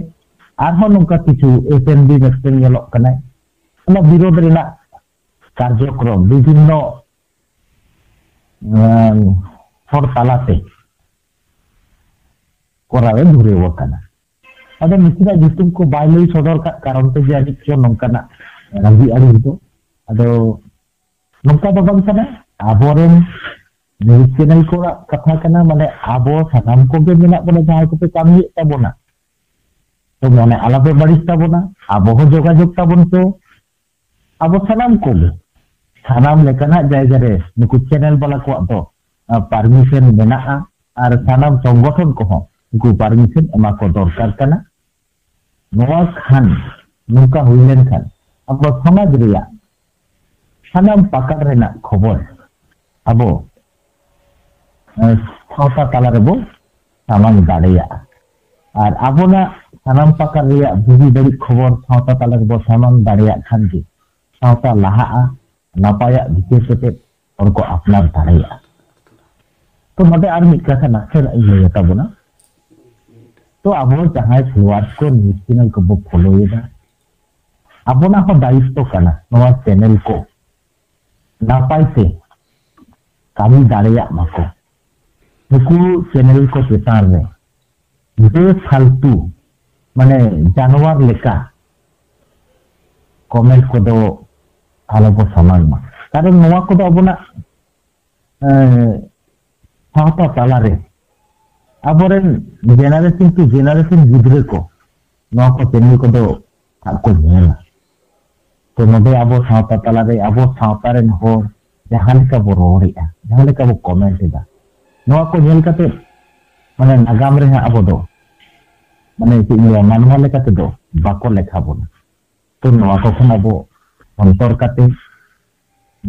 ᱟᱨᱦᱚᱸ ᱱᱚᱝᱠᱟ ᱠᱤᱪᱷᱩ ᱮᱥ ᱮᱱ ᱵᱤ ᱢᱮᱥᱮᱱ ᱧᱮᱞᱚᱜ ᱠᱟᱱᱟᱭ, ᱚᱱᱟ ᱵᱤᱨᱳᱫ ᱨᱮᱱᱟᱜ ᱠᱟᱨᱡᱚᱠᱨᱚᱢ ᱵᱤᱵᱷᱤᱱᱱᱚ, ᱟᱸ, ᱦᱚᱲ ᱛᱟᱞᱟᱛᱮ ᱠᱚᱨᱟᱣ ᱮ ᱫᱷᱩᱨᱟᱹᱣ ᱟᱠᱟᱱᱟ᱾ ᱟᱫᱚ ᱱᱩᱠᱤᱱᱟᱜ ᱧᱩᱛᱩᱢ ᱠᱚ ᱵᱟᱭ ᱞᱟᱹᱭ ᱥᱚᱫᱚᱨ ᱠᱟᱜ ᱠᱟᱨᱚᱱ ᱛᱮ ᱡᱟᱹᱱᱤᱡ ᱪᱚ ᱱᱚᱝᱠᱟᱱᱟᱜ ᱨᱟᱹᱜᱤ ᱟᱹᱲᱤᱥ ᱫᱚ᱾ ᱟᱫᱚ ᱱᱚᱝᱠᱟ ᱫᱚ ᱵᱟᱝ ᱠᱟᱱᱟ, ᱟᱵᱚᱨᱮᱱ ᱱᱤᱭᱩᱡᱽ ᱪᱮᱱᱮᱞ ᱠᱚᱣᱟᱜ ᱠᱟᱛᱷᱟ ᱠᱟᱱᱟ, ᱢᱟᱱᱮ ᱟᱵᱚ ᱥᱟᱱᱟᱢ ᱠᱚᱜᱮ ᱢᱮᱱᱟᱜ ᱵᱚᱱᱟ ᱡᱟᱦᱟᱸᱭ ᱠᱚᱯᱮ ᱠᱟᱹᱢᱤᱭᱮᱫ ᱛᱟᱵᱚᱱᱟ᱾ ᱛᱚ ᱢᱚᱱᱮ ᱟᱞᱚᱯᱮ ᱵᱟᱹᱲᱤᱡ ᱛᱟᱵᱚᱱᱟ, ᱟᱵᱚ ᱦᱚᱸ ᱡᱳᱜᱟᱡᱳᱜᱽ ᱛᱟᱵᱚᱱ ᱯᱮ᱾ ᱟᱵᱚ ᱥᱟᱱᱟᱢ ᱠᱚᱜᱮ ᱥᱟᱱᱟᱢ ᱞᱮᱠᱟᱱᱟᱜ ᱡᱟᱭᱜᱟ ᱨᱮ ᱱᱩᱠᱩ ᱪᱮᱱᱮᱞ ᱵᱟᱞᱟ ᱠᱚᱣᱟᱜ ᱫᱚ, ᱟ, ᱯᱟᱨᱢᱤᱥᱚᱱ ᱢᱮᱱᱟᱜᱼᱟ᱾ ᱟᱨ ᱥᱟᱱᱟᱢ ᱥᱚᱝᱜᱚᱴᱷᱚᱱ ᱠᱚᱦᱚᱸ ᱩᱱᱠᱩ ᱯᱟᱨᱢᱤᱥᱚᱱ ᱮᱢᱟ ᱠᱚ ᱫᱚᱨᱠᱟᱨ ᱠᱟᱱᱟ᱾ ᱱᱚᱣᱟ ᱠᱷᱟᱱ, ᱱᱚᱝᱠᱟ ᱦᱩᱭ ᱞᱮᱱᱠᱷᱟᱱ ᱟᱵᱚ ᱥᱚᱢᱟᱡᱽ ᱨᱮᱭᱟᱜ ᱥᱟᱱᱟᱢ ᱯᱟᱠᱟᱲ ᱨᱮᱱᱟᱜ ᱠᱷᱚᱵᱚᱨ ᱟᱵᱚ, ᱮ, ᱥᱟᱶᱛᱟ ᱛᱟᱞᱟ ᱨᱮᱵᱚ ᱥᱟᱢᱟᱝ ᱫᱟᱲᱮᱭᱟᱜᱼᱟ᱾ ᱟᱨ ᱟᱵᱚᱱᱟᱜ ᱥᱟᱱᱟᱢ ᱯᱟᱠᱟᱲ ᱨᱮᱭᱟᱜ ᱵᱩᱜᱤ ᱵᱟᱹᱲᱤᱡ ᱠᱷᱚᱵᱚᱨ ᱥᱟᱶᱛᱟ ᱛᱟᱞᱟ ᱨᱮᱵᱚ ᱥᱟᱢᱟᱝ ᱫᱟᱲᱮᱭᱟᱜ ᱠᱷᱟᱱ ᱜᱮ ᱥᱟᱶᱛᱟ ᱞᱟᱦᱟᱜᱼᱟ, ᱱᱟᱯᱟᱭᱟᱜ ᱵᱤᱪᱟᱹᱨ ᱠᱟᱛᱮ ᱦᱚᱲ ᱠᱚ ᱟᱯᱱᱟᱨ ᱫᱟᱲᱮᱭᱟᱜᱼᱟ᱾ ᱛᱚ ᱱᱚᱰᱮ ᱟᱨ ᱢᱤᱫ ᱠᱟᱛᱷᱟ ᱱᱟᱥᱮᱱᱟᱜ ᱤᱧ ᱞᱟᱹᱭ ᱛᱟᱵᱚᱱᱟ᱾ ᱛᱚ ᱟᱵᱚ ᱡᱟᱦᱟᱸᱭ ᱯᱷᱚᱞᱳᱣᱟᱨᱥ ᱠᱚ ᱱᱤᱭᱩᱡᱽ ᱪᱮᱱᱮᱞ ᱠᱚᱵᱚ ᱯᱷᱚᱞᱳᱭᱮᱫᱟ, ᱟᱵᱚᱱᱟᱜ ᱦᱚᱸ ᱫᱟᱭᱤᱛᱛᱚ ᱠᱟᱱᱟ ᱱᱚᱣᱟ ᱪᱮᱱᱮᱞ ᱠᱚ ᱱᱟᱯᱟᱭ ᱛᱮ ᱠᱟᱹᱢᱤ ᱫᱟᱲᱮᱭᱟᱜ ᱢᱟᱠᱚ᱾ ᱱᱩᱠᱩ ᱪᱮᱱᱮᱞ ᱠᱚ ᱪᱮᱛᱟᱱ ᱨᱮ ᱵᱮᱯᱷᱟᱞᱛᱩ, ᱢᱟᱱᱮ ᱡᱟᱱᱣᱟᱨ ᱞᱮᱠᱟ ᱠᱚᱢᱮᱱᱴ ᱠᱚᱫᱚ ᱟᱞᱚ ᱵᱚ ᱥᱟᱢᱟᱝ ᱢᱟ, ᱠᱟᱨᱚᱱ ᱱᱚᱣᱟ ᱠᱚᱫᱚ ᱟᱵᱚᱱᱟᱜ, ᱮᱸ, ᱥᱟᱶᱛᱟ ᱛᱟᱞᱟᱨᱮ ᱟᱵᱚᱨᱮᱱ ᱡᱮᱱᱟᱨᱮᱥᱚᱱ ᱠᱤ ᱡᱮᱱᱟᱨᱮᱥᱚᱱ ᱜᱤᱫᱽᱨᱟᱹ ᱠᱚ ᱱᱚᱣᱟ ᱠᱚ ᱪᱮᱱᱮᱞ ᱠᱚᱫᱚ ᱦᱟᱸᱜ ᱠᱚ ᱧᱮᱞᱟ᱾ ᱛᱚ ᱱᱚᱰᱮ ᱟᱵᱚ ᱥᱟᱶᱛᱟ ᱛᱟᱞᱟᱨᱮ ᱟᱵᱚ ᱥᱟᱶᱛᱟ ᱨᱮᱱ ᱦᱚᱲ ᱡᱟᱦᱟᱸ ᱞᱮᱠᱟ ᱵᱚ ᱨᱚᱲᱮᱫᱼᱟ, ᱡᱟᱦᱟᱸ ᱞᱮᱠᱟ ᱵᱚ ᱠᱚᱢᱮᱱᱴ ᱮᱫᱟ, ᱱᱚᱣᱟ ᱠᱚ ᱧᱮᱞ ᱠᱟᱛᱮ ᱢᱟᱱᱮ ᱱᱟᱜᱟᱢ ᱨᱮ ᱦᱟᱸᱜ ᱟᱵᱚ ᱫᱚ ᱢᱟᱱᱮ ᱪᱮᱫ ᱤᱧ ᱞᱟᱹᱭᱟ, ᱢᱟᱱᱣᱟ ᱞᱮᱠᱟ ᱛᱮᱫᱚ ᱵᱟᱠᱚ ᱞᱮᱠᱷᱟ ᱵᱚᱱᱟ᱾ ᱛᱚ ᱱᱚᱣᱟ ᱠᱚ ᱠᱷᱚᱱ ᱟᱵᱚ ᱚᱱᱛᱚᱨ ᱠᱟᱛᱮ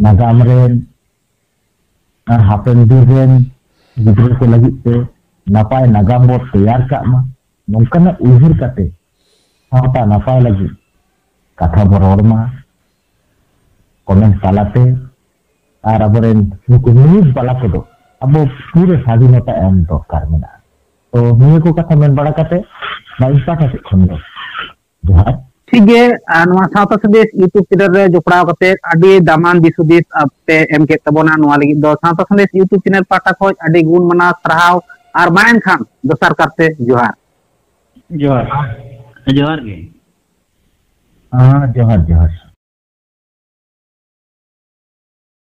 ᱱᱟᱜᱟᱢ ᱨᱮᱱ ᱟᱨ ᱦᱟᱯᱮᱱ ᱫᱤᱱ ᱨᱮᱱ ᱜᱤᱫᱽᱨᱟᱹ ᱠᱚ ᱞᱟᱹᱜᱤᱫ ᱛᱮ ᱱᱟᱯᱟᱭ ᱱᱟᱜᱟᱢ ᱵᱚ ᱛᱮᱭᱟᱨ ᱠᱟᱜ ᱢᱟ, ᱱᱚᱝᱠᱟᱱᱟᱜ ᱩᱭᱦᱟᱹᱨ ᱠᱟᱛᱮ ᱥᱟᱶᱛᱟ ᱱᱟᱯᱟᱭ ᱞᱟᱹᱜᱤᱫ ᱠᱟᱛᱷᱟ ᱵᱚ ᱨᱚᱲ ᱢᱟ ᱠᱚᱢᱮᱱᱴ ᱛᱟᱞᱟᱛᱮ᱾ ᱟᱨ ᱟᱵᱚᱨᱮᱱ ᱱᱩᱠᱩ ᱱᱤᱭᱩᱡᱽ ᱵᱟᱞᱟ ᱠᱚᱫᱚ ᱟᱵᱚ ᱯᱩᱨᱟᱹ ᱥᱟᱫᱷᱤᱱᱚᱛᱟ ᱮᱢ ᱫᱚᱨᱠᱟᱨ ᱢᱮᱱᱟᱜᱼᱟ᱾ ᱛᱚ ᱱᱤᱭᱟᱹ ᱠᱚ ᱠᱟᱛᱷᱟ ᱢᱮᱱ ᱵᱟᱲᱟ ᱠᱟᱛᱮ ᱱᱚᱣᱟ ᱤᱧ ᱯᱟᱦᱴᱟ ᱥᱮᱫ ᱠᱷᱚᱱ ᱫᱚ ᱡᱚᱦᱟᱨ᱾ ᱴᱷᱤᱠ ᱜᱮ᱾ ᱟᱨ ᱱᱚᱣᱟ ᱥᱟᱶᱛᱟ ᱥᱟᱸᱫᱮᱥ YouTube ᱪᱮᱱᱮᱞ ᱨᱮ ᱡᱚᱯᱲᱟᱣ ᱠᱟᱛᱮ ᱟᱹᱰᱤ ᱫᱟᱢᱟᱱ ᱫᱤᱥ ᱦᱩᱫᱤᱥ ᱯᱮ ᱮᱢ ᱠᱮᱫ ᱛᱟᱵᱚᱱᱟ᱾ ᱱᱚᱣᱟ ᱞᱟᱹᱜᱤᱫ ᱫᱚ ᱥᱟᱶᱛᱟ ᱥᱟᱸᱫᱮᱥ YouTube ᱪᱮᱱᱮᱞ ᱯᱟᱦᱴᱟ ᱠᱷᱚᱱ ᱟᱹᱰᱤ ᱜᱩᱱ ᱢᱟᱱᱟᱣ ᱥᱟᱨᱦᱟᱣ᱾ ᱟᱨ ᱢᱟ ᱮᱱᱠᱷᱟᱱ ᱫᱚᱥᱟᱨ ᱠᱟᱨᱛᱮ ᱡᱚᱦᱟᱨ᱾ ᱡᱚᱦᱟᱨ᱾ ᱡᱚᱦᱟᱨ ᱜᱮ᱾ ᱦᱮᱸ, ᱡᱚᱦᱟᱨ, ᱡᱚᱦᱟᱨ᱾